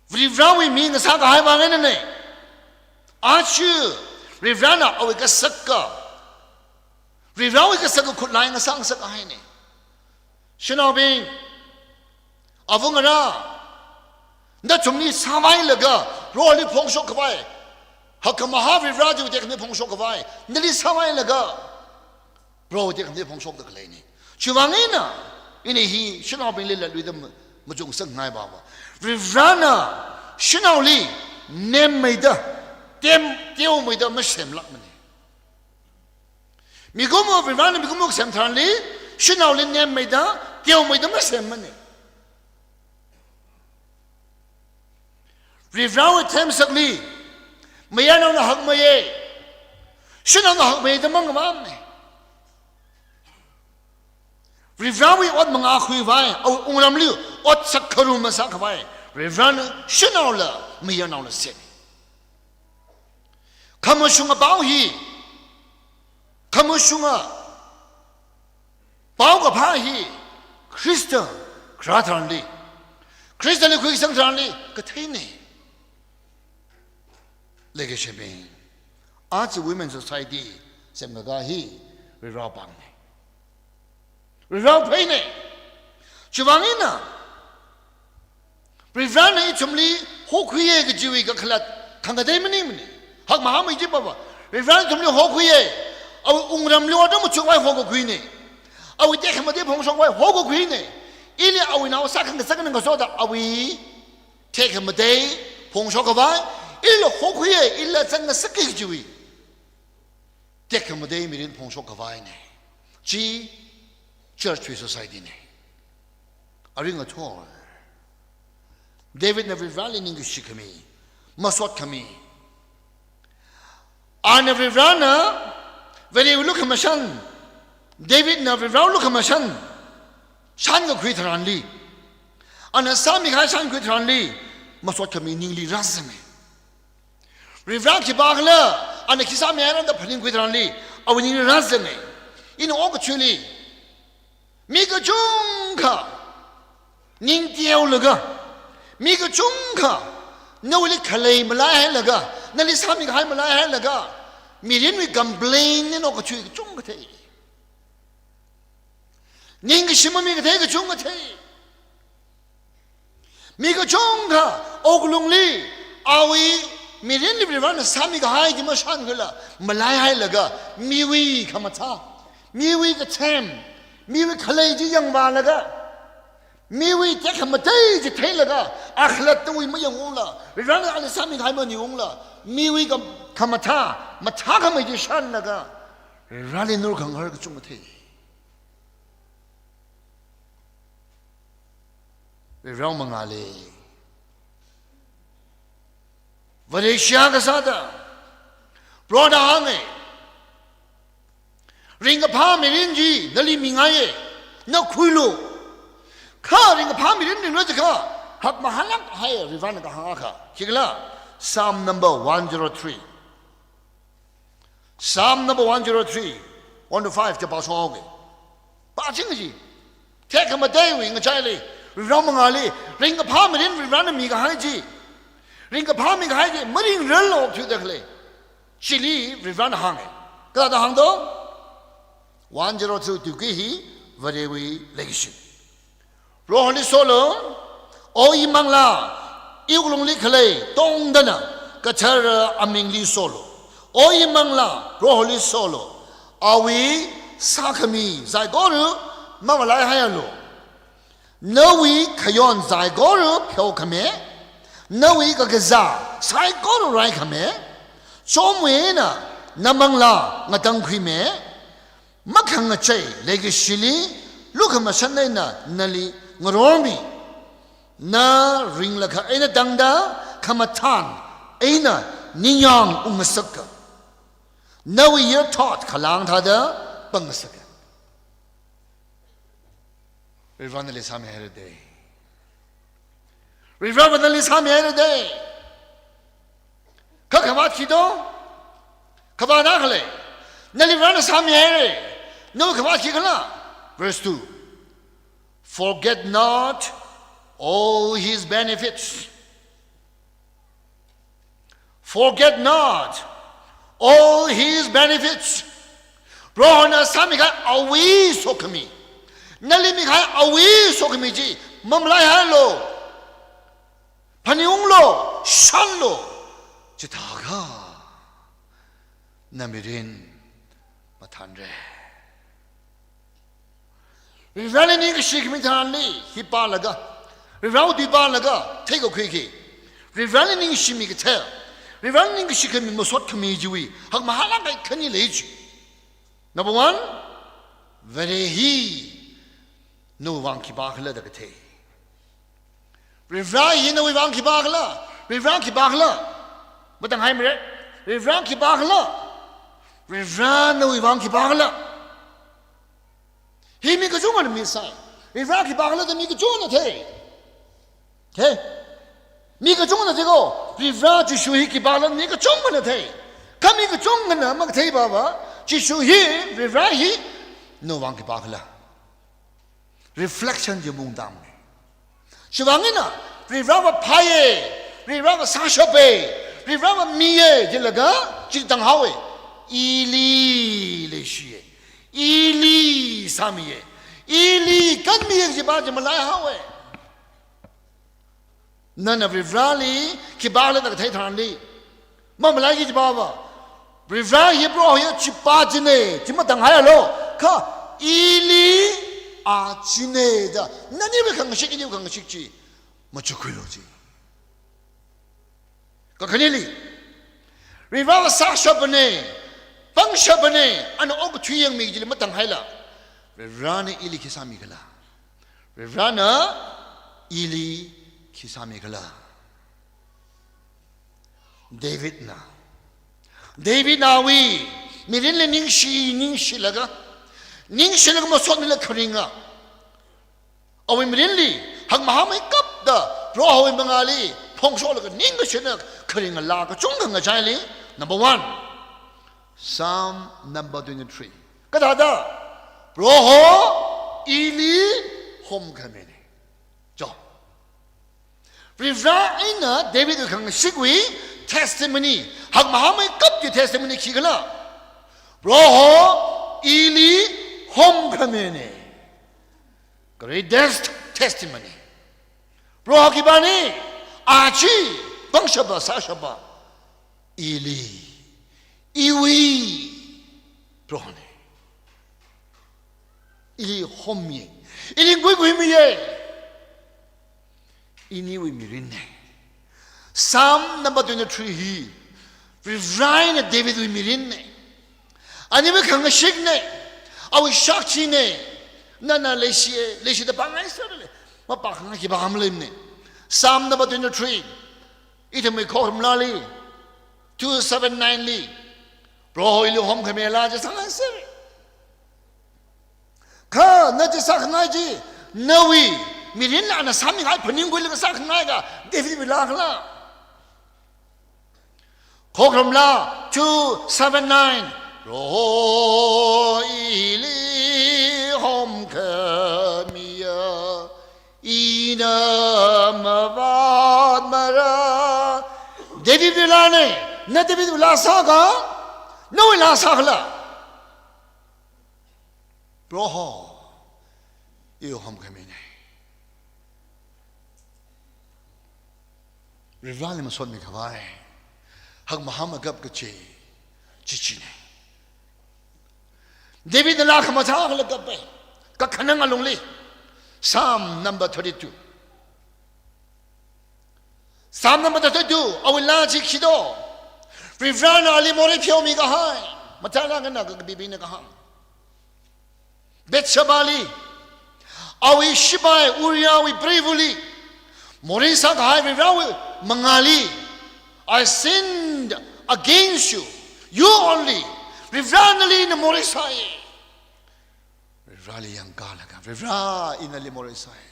Varivarawui mi ngasākahai vang einana. Aja, Varivarana awui kasaka, Varivarawui kasaka khutlai ngasā ngasākahaina. Shanaobing, avāngarā, nathumli sāvailaga, Proholi phongshok khavai, hakkhamahā Varivara chiwui tekhamatei phongshok khavai, nali sāvailaga, Prohowui tekhamatei phongshokda khaleina. Chiwuivang eina, ina hi shanaobingli latluida ma-, machukngasakngai vava. Varivarana shanaoli nemmeida, tem, teomeida masemlākmana. Mikumo, Varivarana mikumo kasem tharanli, shanaoli nemmeida, teomeida masemmana. Varivarawui themsakli, mayarnaona hakmeiya, shanaona hakmeida mangamamana. Varivarawui ot mangākhuivai, awui wungramli otsak kharum masākhavai, Varivarana shanaola, mayarnaola sena. Khamashunga pao hi, Khamashunga paokaphā hi Khrista kharā tharanli, Khristali khuisang tharanli katheina. Leikashibing, aja Women Society semkakā hi Varewui pāngna. Varewui pheina. Chiwuivang eina Varena ithumli hokhuiya kajiwui kakhalat khangatei maningmana. Hakmahāmei chi papa, Varena ithumli hokhuiya. Awui wungramli ot machukhavai hokakhuina. Awui tekhamatei phongshokkhavai hokakhuina. Ili awui nao sākhangasak ngasoda awui tekhamatei phongshokkhavai, ili hokhuiya, ili zangngasaka kajiwui tekhamatei mirin phongshokkhavaina. Chi church wui society na. Arui ngathor Davidna Vareli ningkashi khami, masot khami. Ana Varena, Varewui lukhamashan, Davidna Varewui lukhamashan shānkakhui tharanli, ana sāmikahai shānkhui tharanli, masot khami ningli rāzanga. Vare khipākhala, ana khi sāmihaira da phaningkhui tharanli, awui ningli rāzanga. Ina okathuili mi kachungkha ning teolaga, mi kachungkha nawuili khalei malaihailaga, nali sāmikahai malaihailaga, mirinwui complain eina okathui kachungkha thei. Ningkashi mamikathei kachungkha thei. Mi kachungkha wuklungli awui mirinli Varena sāmikahai chi mashānkhuila malaihailaga, miwui khamathā, miwui kathem, miwui khalei chi yangvālaga, miwui tekhamatei chi theilaga, akhalattawui mayangungla, Varena ali sāmikahai maningungla, miwui kham-, khamathā, mathākhamei chi shānlaga, Vareli nurkhanghar kachungkha thei. Varewui mangāli Vare shiyā kasāda Prohona hānga, ringkaphā mirin chi nali mingaiya, na khuilu. Kha ringkaphā mirin ringra jiakha, hakmahālāk kahai Varena kahāng akha khikhala, Psalm number one zero three. Psalm number one zero three, one to five, chapter song okay. Pāching chi. Tekhamateiwui ngachaili, Varewui mangāli, ringkaphā mirin Varena mikahai chi, ringkaphā mikahai chi maringrarlu okthuida khalei. Chili Varena hānga. Kathāda hāng do? One zero three tuiki hi Varewui leikashi. Proholi solu, O imanglā, iwuklungli khalei tongdana kathara amingli solu. O imanglā, Proholi solu, awui sākhami saikora mavālaihaialu. Nawui khayon saikora pheokhami, nawui kakazā saikora raikhami, chomwui eina namanglā ngatangkhuimi, makhangachei leikashili lukhamashan eina nali ngarormi. Na ringlakha eina tangda khamathān eina ningyāng ungngasaka. Nawui yarthot khalang thāda pangngasaka. Varena nali sāmihaira da. Varena nali sāmihaira da. Kha khavāt khi do? Khavātna khalei. Nali Varena sāmihaira. Nawui khavāt khikhala? Verse two. Forget not all his benefits. Forget not all his benefits. Prohona sāmikahai awui sokhami, nali mikahai awui sokhami chi mamalaihaialu. Phaningunglu, shānlu. Chithākha na mirin mathānra. Vareli ningkashi khami tharanli hi pālaga, Varewui tui pālaga theikakhui khi, Vareli ningshimi kathā, Vareli ningkashi khami masot khami chiwui hakmahālāk kahai khani lei chi. Number one, Vare hi nawui vang khipākhala da kathei. Vare hi nawui vang khipākhala, Vare khipākhala. Matang haimara, Vare khipākhala, Vare nawui vang khipākhala. Hi mi kachungana misai. Vare khipākhala da mi kachungana thei. He? Mi kachungana theiko, Vare Jishu hi khipākhala mi kachungana thei. Kha mi kachungana makathei baba, Jishu hi, Varivara hi, nawui vang khipākhala? Reflection chi maungtāmana. Chiwuivang eina, Varivarava phāya, Varivarava sāshapa, Varivarava miya, jilaga, chi tānghaowa. Ili leishiya. Ili sāmiya. Ili kanmiya kajipa chi malaihaowa. Nana Varivarali khipākhala da kathei tharanli, mamalaiki kajipava. Varivara hi Proho hi chipa china, chi matānghaialu. Kha ili a china da, naniwui khangashik, iniwui khangashik chi machukkhuilu ji. Kakhaneli, Varivarava sāshapana, pangshapana, ana okathui yangmi kajili matānghaila, Varivarana ili khi sāmikhala? Varivarana ili khi sāmikhala? Davidna, Davidna awui mirinli ningshi, ningshilaga, ningshilaga masotmilaga kharinga, awui mirinli hakmahāmeikapta Prohowui mangāli phongshokta ningkashina kharinga laa kachungkha ngachaili, number one, Psalm number twenty-three. Kathāda? Proho ili homkhamina. Jo. Varivara eina Davidwui khangashikwui testimony, hakmahāmeikapwui testimony khikhala? Proho ili homkhamina. Greatest testimony. Proho khipāna? A chi, pangshapa, sāshapa. Ili, iwui Prohona. Ili hommi. Ili nguikhuimiya. Iniwui mirinna. Psalm number twenty-three hi Varivarana Davidwui mirinna. Aniwui khangashikna. Awui shakchina. Nana leishiya, leishida pāngai sāra le. Mapākhangai khipā maleimana. Psalm number twenty-three, ithumwui Khokharum laali, two seven nine li, Proho ili homkhami laa chi sāngai sāra. Kha na chi sākhangai chi, nawui mirinla ana sāmingai phaningkhuilaga sākhangai ka Davidwui laakhala? Khokharum laa two seven nine. Proho ili homkhamiya, ina mavātmara. Davidwui laana, na Davidwui laa sāka, nawui laa sākhala? Proho, iwui homkhamina. Varivarali masotmi khavai hakmahāmeikap kachi, chi china. Davidna laa khamathā akhala kapa, kakhanang alungli. Psalm number thirty-two. Psalm number thirty-two, awui laa chi khi do? Varivarana ali morei pheomi kahai. Mathālāk eina kakapibingna kahāng. Bathshebali, awui shipai Uriahwui preivali, morei sākahai Varivarawui mangāli, "I sinned against you, you only." Varivarana nali ina morei sāi. Varivarali yangkalaga, "Varivara, ina nali morei sāi."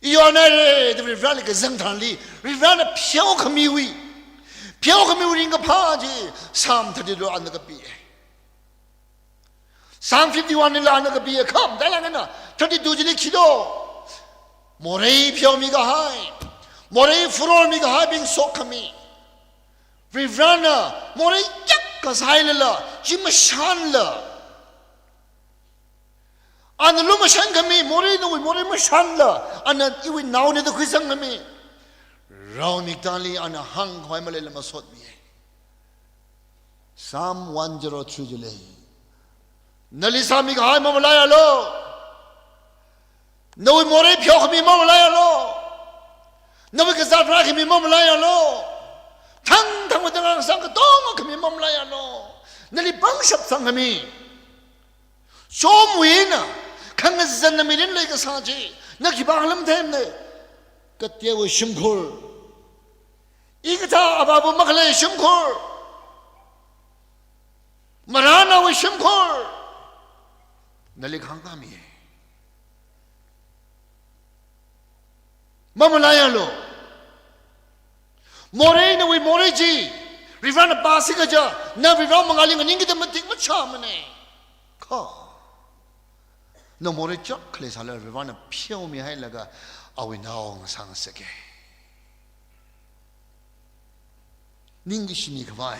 Iyona re, da Varivarali kazang tharanli, Varivarana pheokhamiwui, pheokhamiwui ringkaphā chi, Psalm thirty-two ana kapi. Psalm fifty-one lila ana kapi, kha mathālāk eina thirty-two chili khi do? Morei pheomi kahai, morei furormi kahaibing sokhami. Varivarana morei kayākha sāhailala, chi mashanla, ana lumashankhami, morei nawui morei mashanla, ana iwui naona da khuisangkhami, rao miktāli ana hāngkhavai maleila masotmi. Psalm one zero three chili, nali sāmi kahai mamalaialu. Nawui morei pheokhami mamalaialu. Nawui kazāt rākhami mamalaialu. Thangthangwui tangkasang katonga khami mamalaialu. Nali pangshap sangkhami. Chomwui eina khangazanna mirin leikasā chi, na khipākhala matheimana. Kateowui shimkhur, hikathā avāva makhalei shimkhur, marānawui shimkhur, nali khangtāmi. Mamalaialu. Morei, nawui morei chi, Varivarana pāsi kaja, na Varivara mangāli nganingkida matik machāmana. Kha, na morei chak khalei sālala Varivarana pheomihailaga awui nao ngasā ngasaka. Ningkashi mikhavai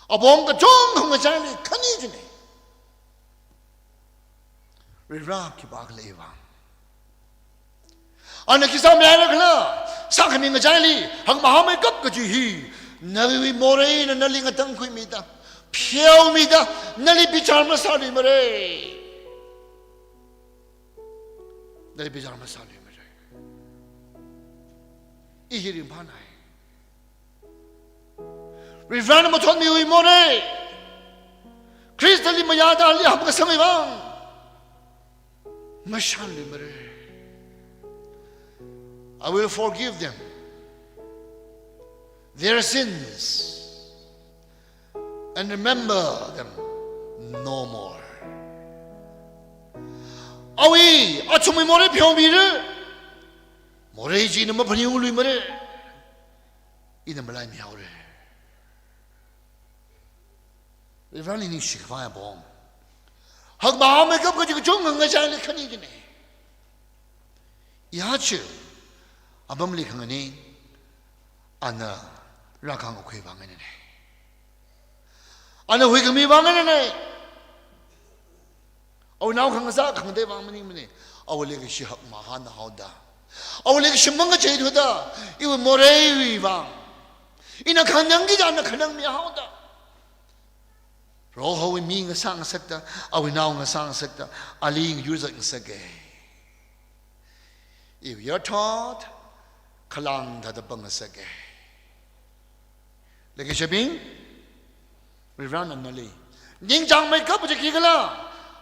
apong kachungkha ngachaili khani china. Varivara khipākhala vang. Ana khi sāmihaira khala, sākhami ngachaili hakmahāmeikap kaji hi, nawui moreina nali ngatangkhuimida, pheomida, nali bichar masāluimara. Nali bichar masāluimara. I hi ringphānai. Varivarana mathotmiwui morei, Khristali mayāda ali hapkasangwui vang mashānluimara. I will forgive them their sins and remember them no more. Awui athumwui morei pheomira. Morei chi ina maphaningungluimara. Ina malaimihaora. Varivarali ningshikhavai apong, hakmahāmeikap kaji kachungkha ngachaili khani china. Yachi apamli khanganing, ana rākhangakhai vang einana. Ana huikhami vang einana. Awui nao khangasā khangatei vang maningmana. Awui leikashi hakmahāna haoda, awui leikashi mangacheithuda, iwui moreiwui vang ina khanang kida ana khanangmihaoda, Prohowui mi ngasā ngasakta, awui nao ngasā ngasakta, ali ngayur zat ngasaka. Iwui yarthot khalang thāda pang ngasaka. Leikashibing, Varivarana nali ningchāngmeikap kaji khikhala,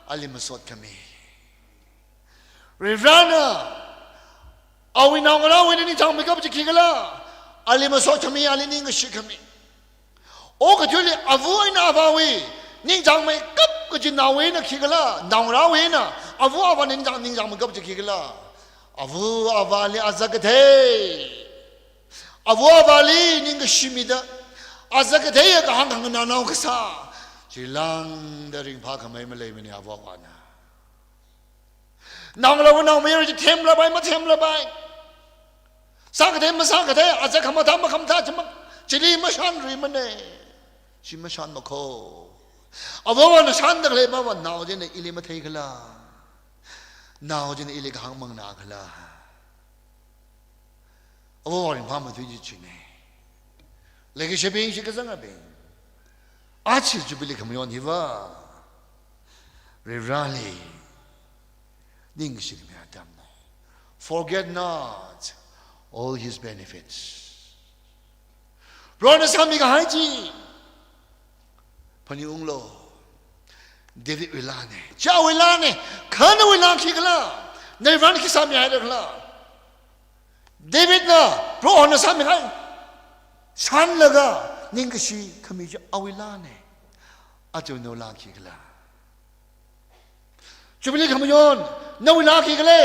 ali masot khami. Varivarana awui naongarāwui eina ningchāngmeikap kaji khikhala, ali masot khami, ali ningkashi khami. Okathuili ava eina avāwui ningchāngmeikap kaji naowui eina khikhala, naongarāwui eina ava avāna ningchāng, ningchāngmeikap kaji khikhala, ava avāli azak kathei, ava avāli ningkashimida, azak katheiya kahāng khanganānao kasā, chilāngda ringphākhamei maleimana ava avāna. Naongalāva naomayara chi themlapai, mathemlapai, sākathei masākathei, azak khamathā makhamathā chi ma, chili mashānluimana. Chi mashānmakho. Ava avāna shānda khalei mava nao china ili matheikhala, nao china ili kahāng manganākhala. Ava avā ringphāmathui chi china. Leikashibing, shitkasangabing, aja Jubilee khamayon hiva Varivarali ningshikhami atamna. Forget not all his benefits. Prohona sāmikahai chi phaningunglu. Davidwui laana. Chi awui laana. Kha nawui laa khikhala? Na Varivarana khi sāmihaira khala? Davidna Prohona sāmikahai shānlaga ningkashi khami chi awui laana. Aja nawui laa khikhala? Jubilee khamayon nawui laa khikhala?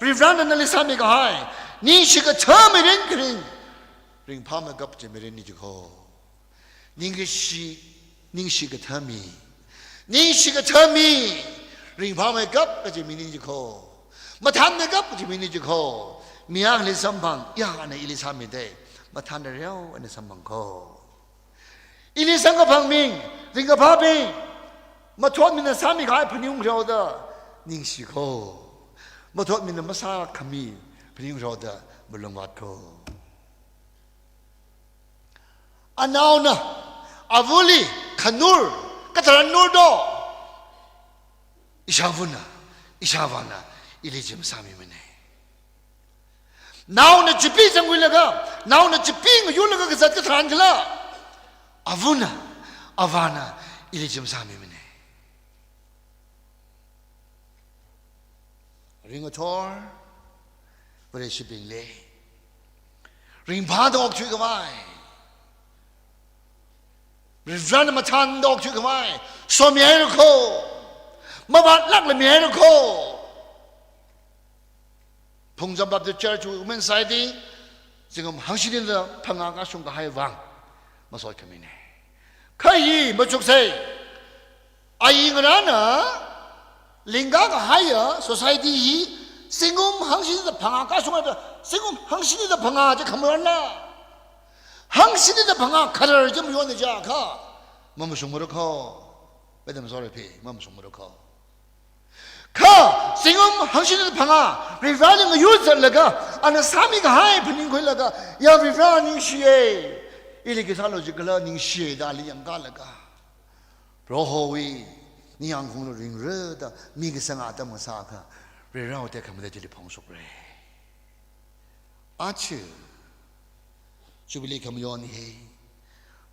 Varivarana nali sāmikahai ningshi kathā mirin kharing, ringphāmeikap kaji mirinna jikho. Ningkashi, ningshi kathā mi, ningshi kathā mi, ringphāmeikap kaji mina jikho. Mathānmeikap kaji mina jikho. Mi akhali samphang, ya, ana ili sāmida, mathānda reo ana samphangkho. Ili samkaphangming, ringkaphābing, mathotmina sāmikahai phaningungkhaoda ningshikho. Mathotmina masākhami phaningungkhaoda malung vātkho. Anaona avali khanur, katharan nur do, ishāvana, ishāvāna ili chi masāmimana. Naona chipee zangkhuilaga, naona chipee ngayurlaga kazat katharan khala, avana, avāna ili chi masāmimana. Ringathor Vareshibingli, ringphāda okthuikhavai, Varivarana mathānda okthuikhavai somihaira kho. Mavātlākla mihaira kho. Phungcham Baptist Church Women Society zingkum hangshini da phangā kashung kahai vang, masot khamine. Kha hi machuksei. Ayi ngarāna, lingkakahaiya society hi, zingkum hangshini da phangā kashunga da, zingkum hangshini da phangā chi khamarānla. Hangshini da phangā kharar chi mayonna jiakha, mamashungmara kho. Madam, sorry phi, mamashungmara kho. Kha, zingkum hangshini da phangā, Varivarali ngayur zatlaga, ana sāmikahai phaningkhuilaga, ya Varivara ningshiye, ili khi sālu jikhala ningshiye da ali yangkalaga, Prohowui ningyāng khaungla ringra da mikasang atam ngasākha, Varivarawui tekhamatei chili phongshokra. Aja, Jubilee khamayon hi,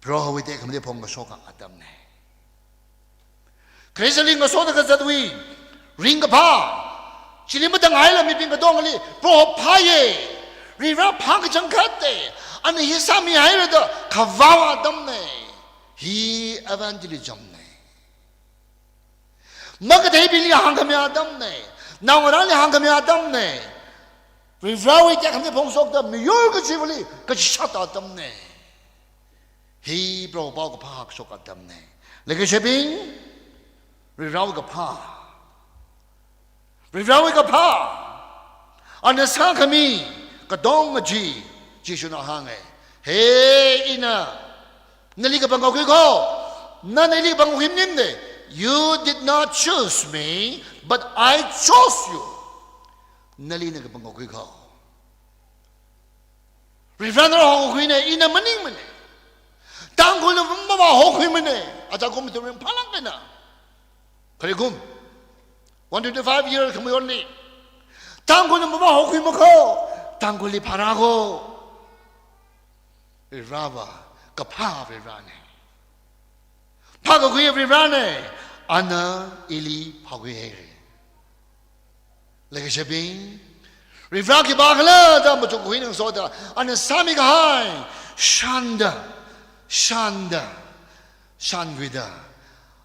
Prohowui tekhamatei phongkashoka atamne. Khristali ngasoda kazatwui ringkaphā, chili matangaila mibing katongali Proho phāye, Varivara phākachangkhate, ana hi sāmihaira da khavao atamne. Hi evangelism ne. Makatheibingli hāngkhami atamne. Naongarāli hāngkhami atamne. Varivarawui tekhamatei phongshokta miyur kachivali kachishata atamne. Hi Proho paokaphā kashok atamne. Leikashibing, Varivarawui kaphā. Varivarawui kaphā. Ana sākhami katonga chi, Jishuna hānge. He, ina nali kapangkakhui kho. Nana ili kapangkakhui maningde. You did not choose me, but I chose you. Nali ina kapangkakhui kho. Varivarana hokhuine, ina maningmane. Tangkhulna mavāhokhuimane. Aja kum turing phalak kaina. Khare kum, one twenty-five years khamayonli, Tangkhulna mavāhokhuimakho. Tangkhulli phārā kho. Varivarava, kaphā Varivarane. Phākakhui Varivarane, ana ili phākhuihaire. Leikashibing, Varivara khipākhala da machukkhui ngasoda, ana sāmikahai shānda, shānda, shānkhuida,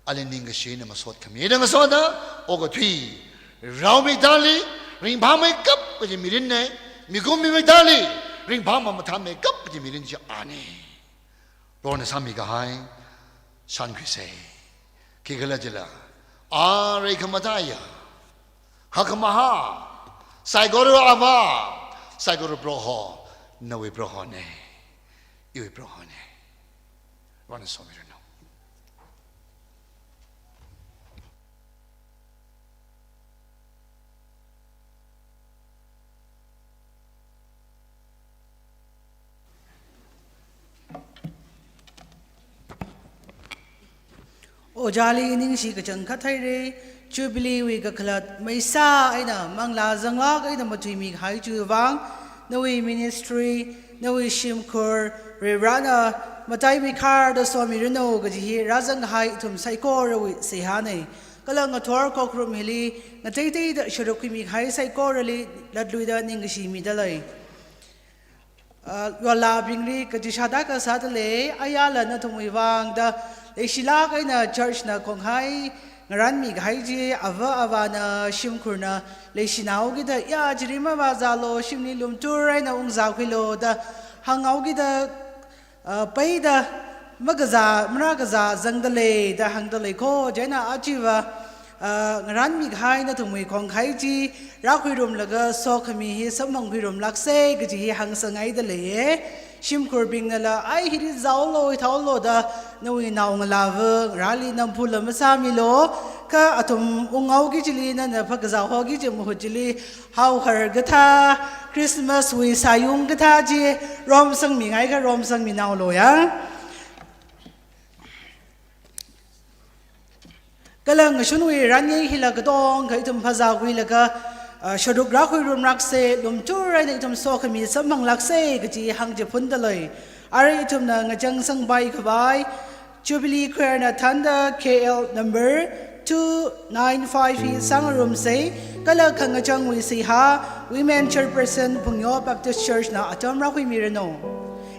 ali ningkashi eina masot khami eina ngasoda, okathui, Varivara miktāli ringphāmeikap kaji mirinne, mikumo miktāli ringphāmamathāmeikap kaji mirin chi ane. Prohona sāmikahai shānkhuisei. Khikhalajila, arui khamataiya, hakkhamahā, saikora Avā, saikora Proho, nawui Prohone, iwui Prohone. Varena somiranu. Ojāli ningshi kachangkhat haire, Jubilee wui kakhalat maisa eina manglā zanglāk eina mathuimikahai chiwui vang, nawui ministry, nawui shimkhur, Varivarana mataimikharda somiranu kaji hi rāzanghai ithum saikorawui seihāne. Kala ngathor khokharum hili ngateiteida sharuk khuimikahai saikorali latluida ningkashi midalei. Ah, yonlābingli kachishāda kasādalei, ayala nathumwui vangda leishilāk eina church na khonghai ngaranmikahai chi, ava avāna shimkhurna leishinaokida, ya chili mavāzālu, shimli lumtur eina ungzākhuilu da hāngaokida, ah, peida makazā, marākazā zangdalei da hāngdalei kho, chieina achiva, ah, ngaranmikahai nathumwui khonghai chi rākhuirumlaga sokhami hi samphangkhuirumlāksei kaji hi hāngsangngaidalei ye. Shimkhurbingnala, ai hili zāolu, hithāolu da nawui naongalāva ngarāli namphu lam masāmilu, kha athum unghaoki chili nana phākazā hoki chi mahut chili haohar kathā, Christmas wui sāyung kathā chi romsangmingaikha romsangminaolu ya. Kala ngashunwui ranye hila katongkha ithum phāzākhuilaga, ah, sharuk rākhuirumlāksei, lumtur eina ithum sokhami samphanglāksei kaji hāngchiphundalei. Arui ithumna ngachangsangpaikhavai, Jubilee Choir na thānda K L number two nine five hi sāngarumsei, kala khangachangwui seihā, Women Chairperson Phungyo Baptist Church na atam rākhuimiranu.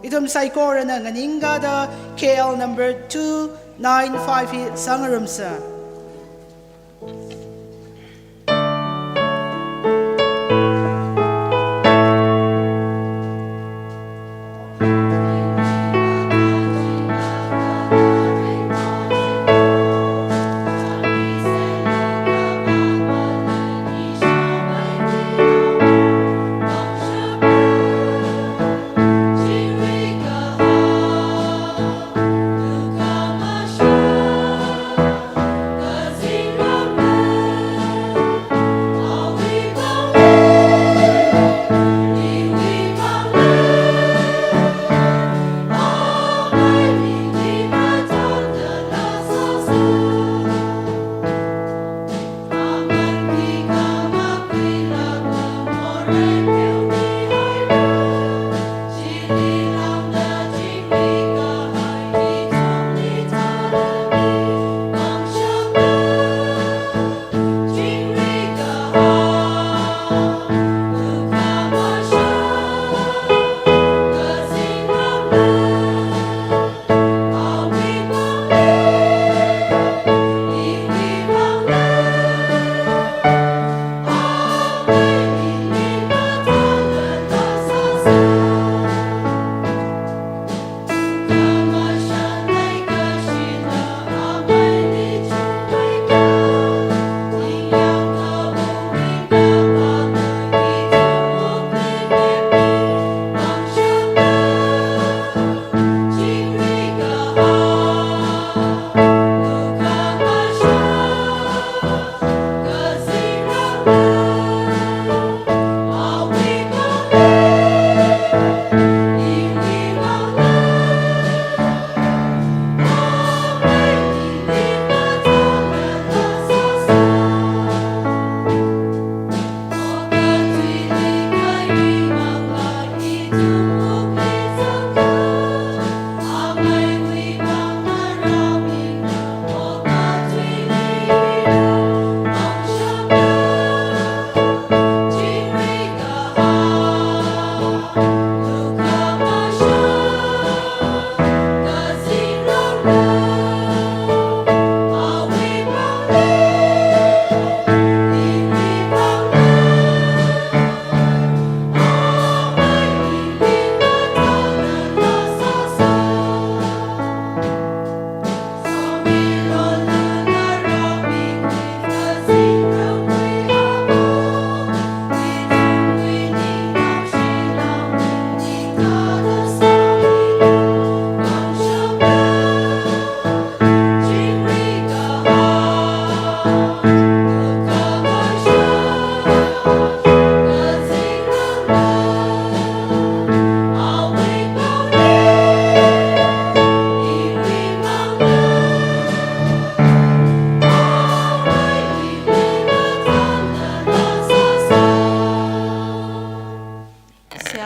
Ithum saikorana nganingkāda K L number two nine five hi sāngarumsa.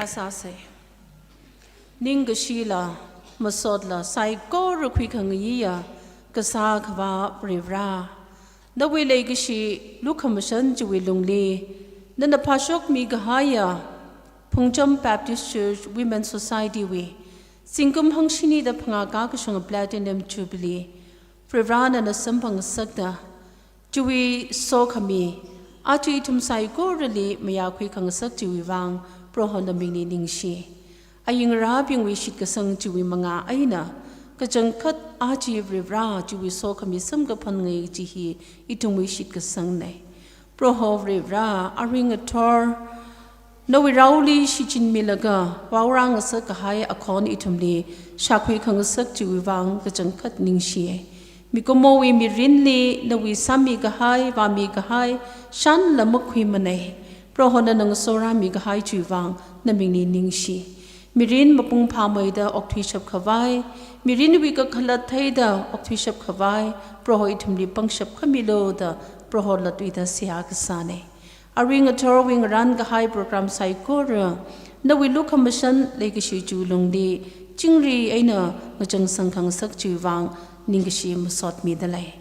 Sāsa. Ningkashila, masotla, saikora khuikhangayiya, kasā Akhava Varivara. Nawui leikashi lukhamashan chiwui lungli, nana phāshokmi kahaiya, Phungcham Baptist Church Women Society wui, zingkum hangshini da phangā kakashunga Platinum Jubilee, Varivara nana samphangngasakta, chiwui sokhami, aja ithum saikorali mayākhui khangasak chiwui vang, Proho namingli ningshi. Ayingarābingwui shitkasang chiwui mangā eina, kachangkhat aja Varivara chiwui sokhami samkaphanngai chi hi ithumwui shitkasangnei. Proho Varivara, arui ngathor, nawui raoli shichinmilaga, vaorāngasak kahai akhon ithumli, shākhui khangasak chiwui vang kachangkhat ningshi. Mikumowui mirinli nawui sāmi kahai, vāmi kahai, shānla makhuimanei. Proho nana ngasorāmi kahai chiwui vang namingli ningshi. Mirin mapung phāmeida okthuishap khavai, mirinwui kakhalat theida okthuishap khavai, Proho ithumli pangshap khamilu da, Prohola tuida seihā kasānei. Arui ngathorwui ngarān kahai program saikora, nawui lukhamashan leikashi chiwui lungli, chingri eina ngachangsang khangasak chiwui vang, ningkashi masotmidalei.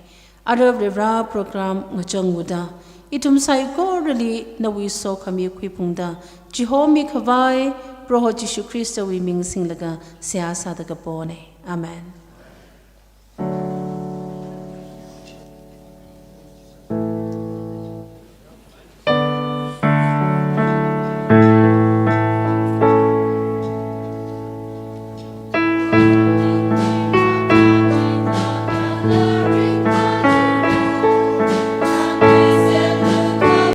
Ara Varivara program ngachang uda, ithum saikorali nawui sokhami khuiphungda, chihomi khavai, Proho Jishu Khristawui ming singlaga, seihā sāda kaponei. Amen.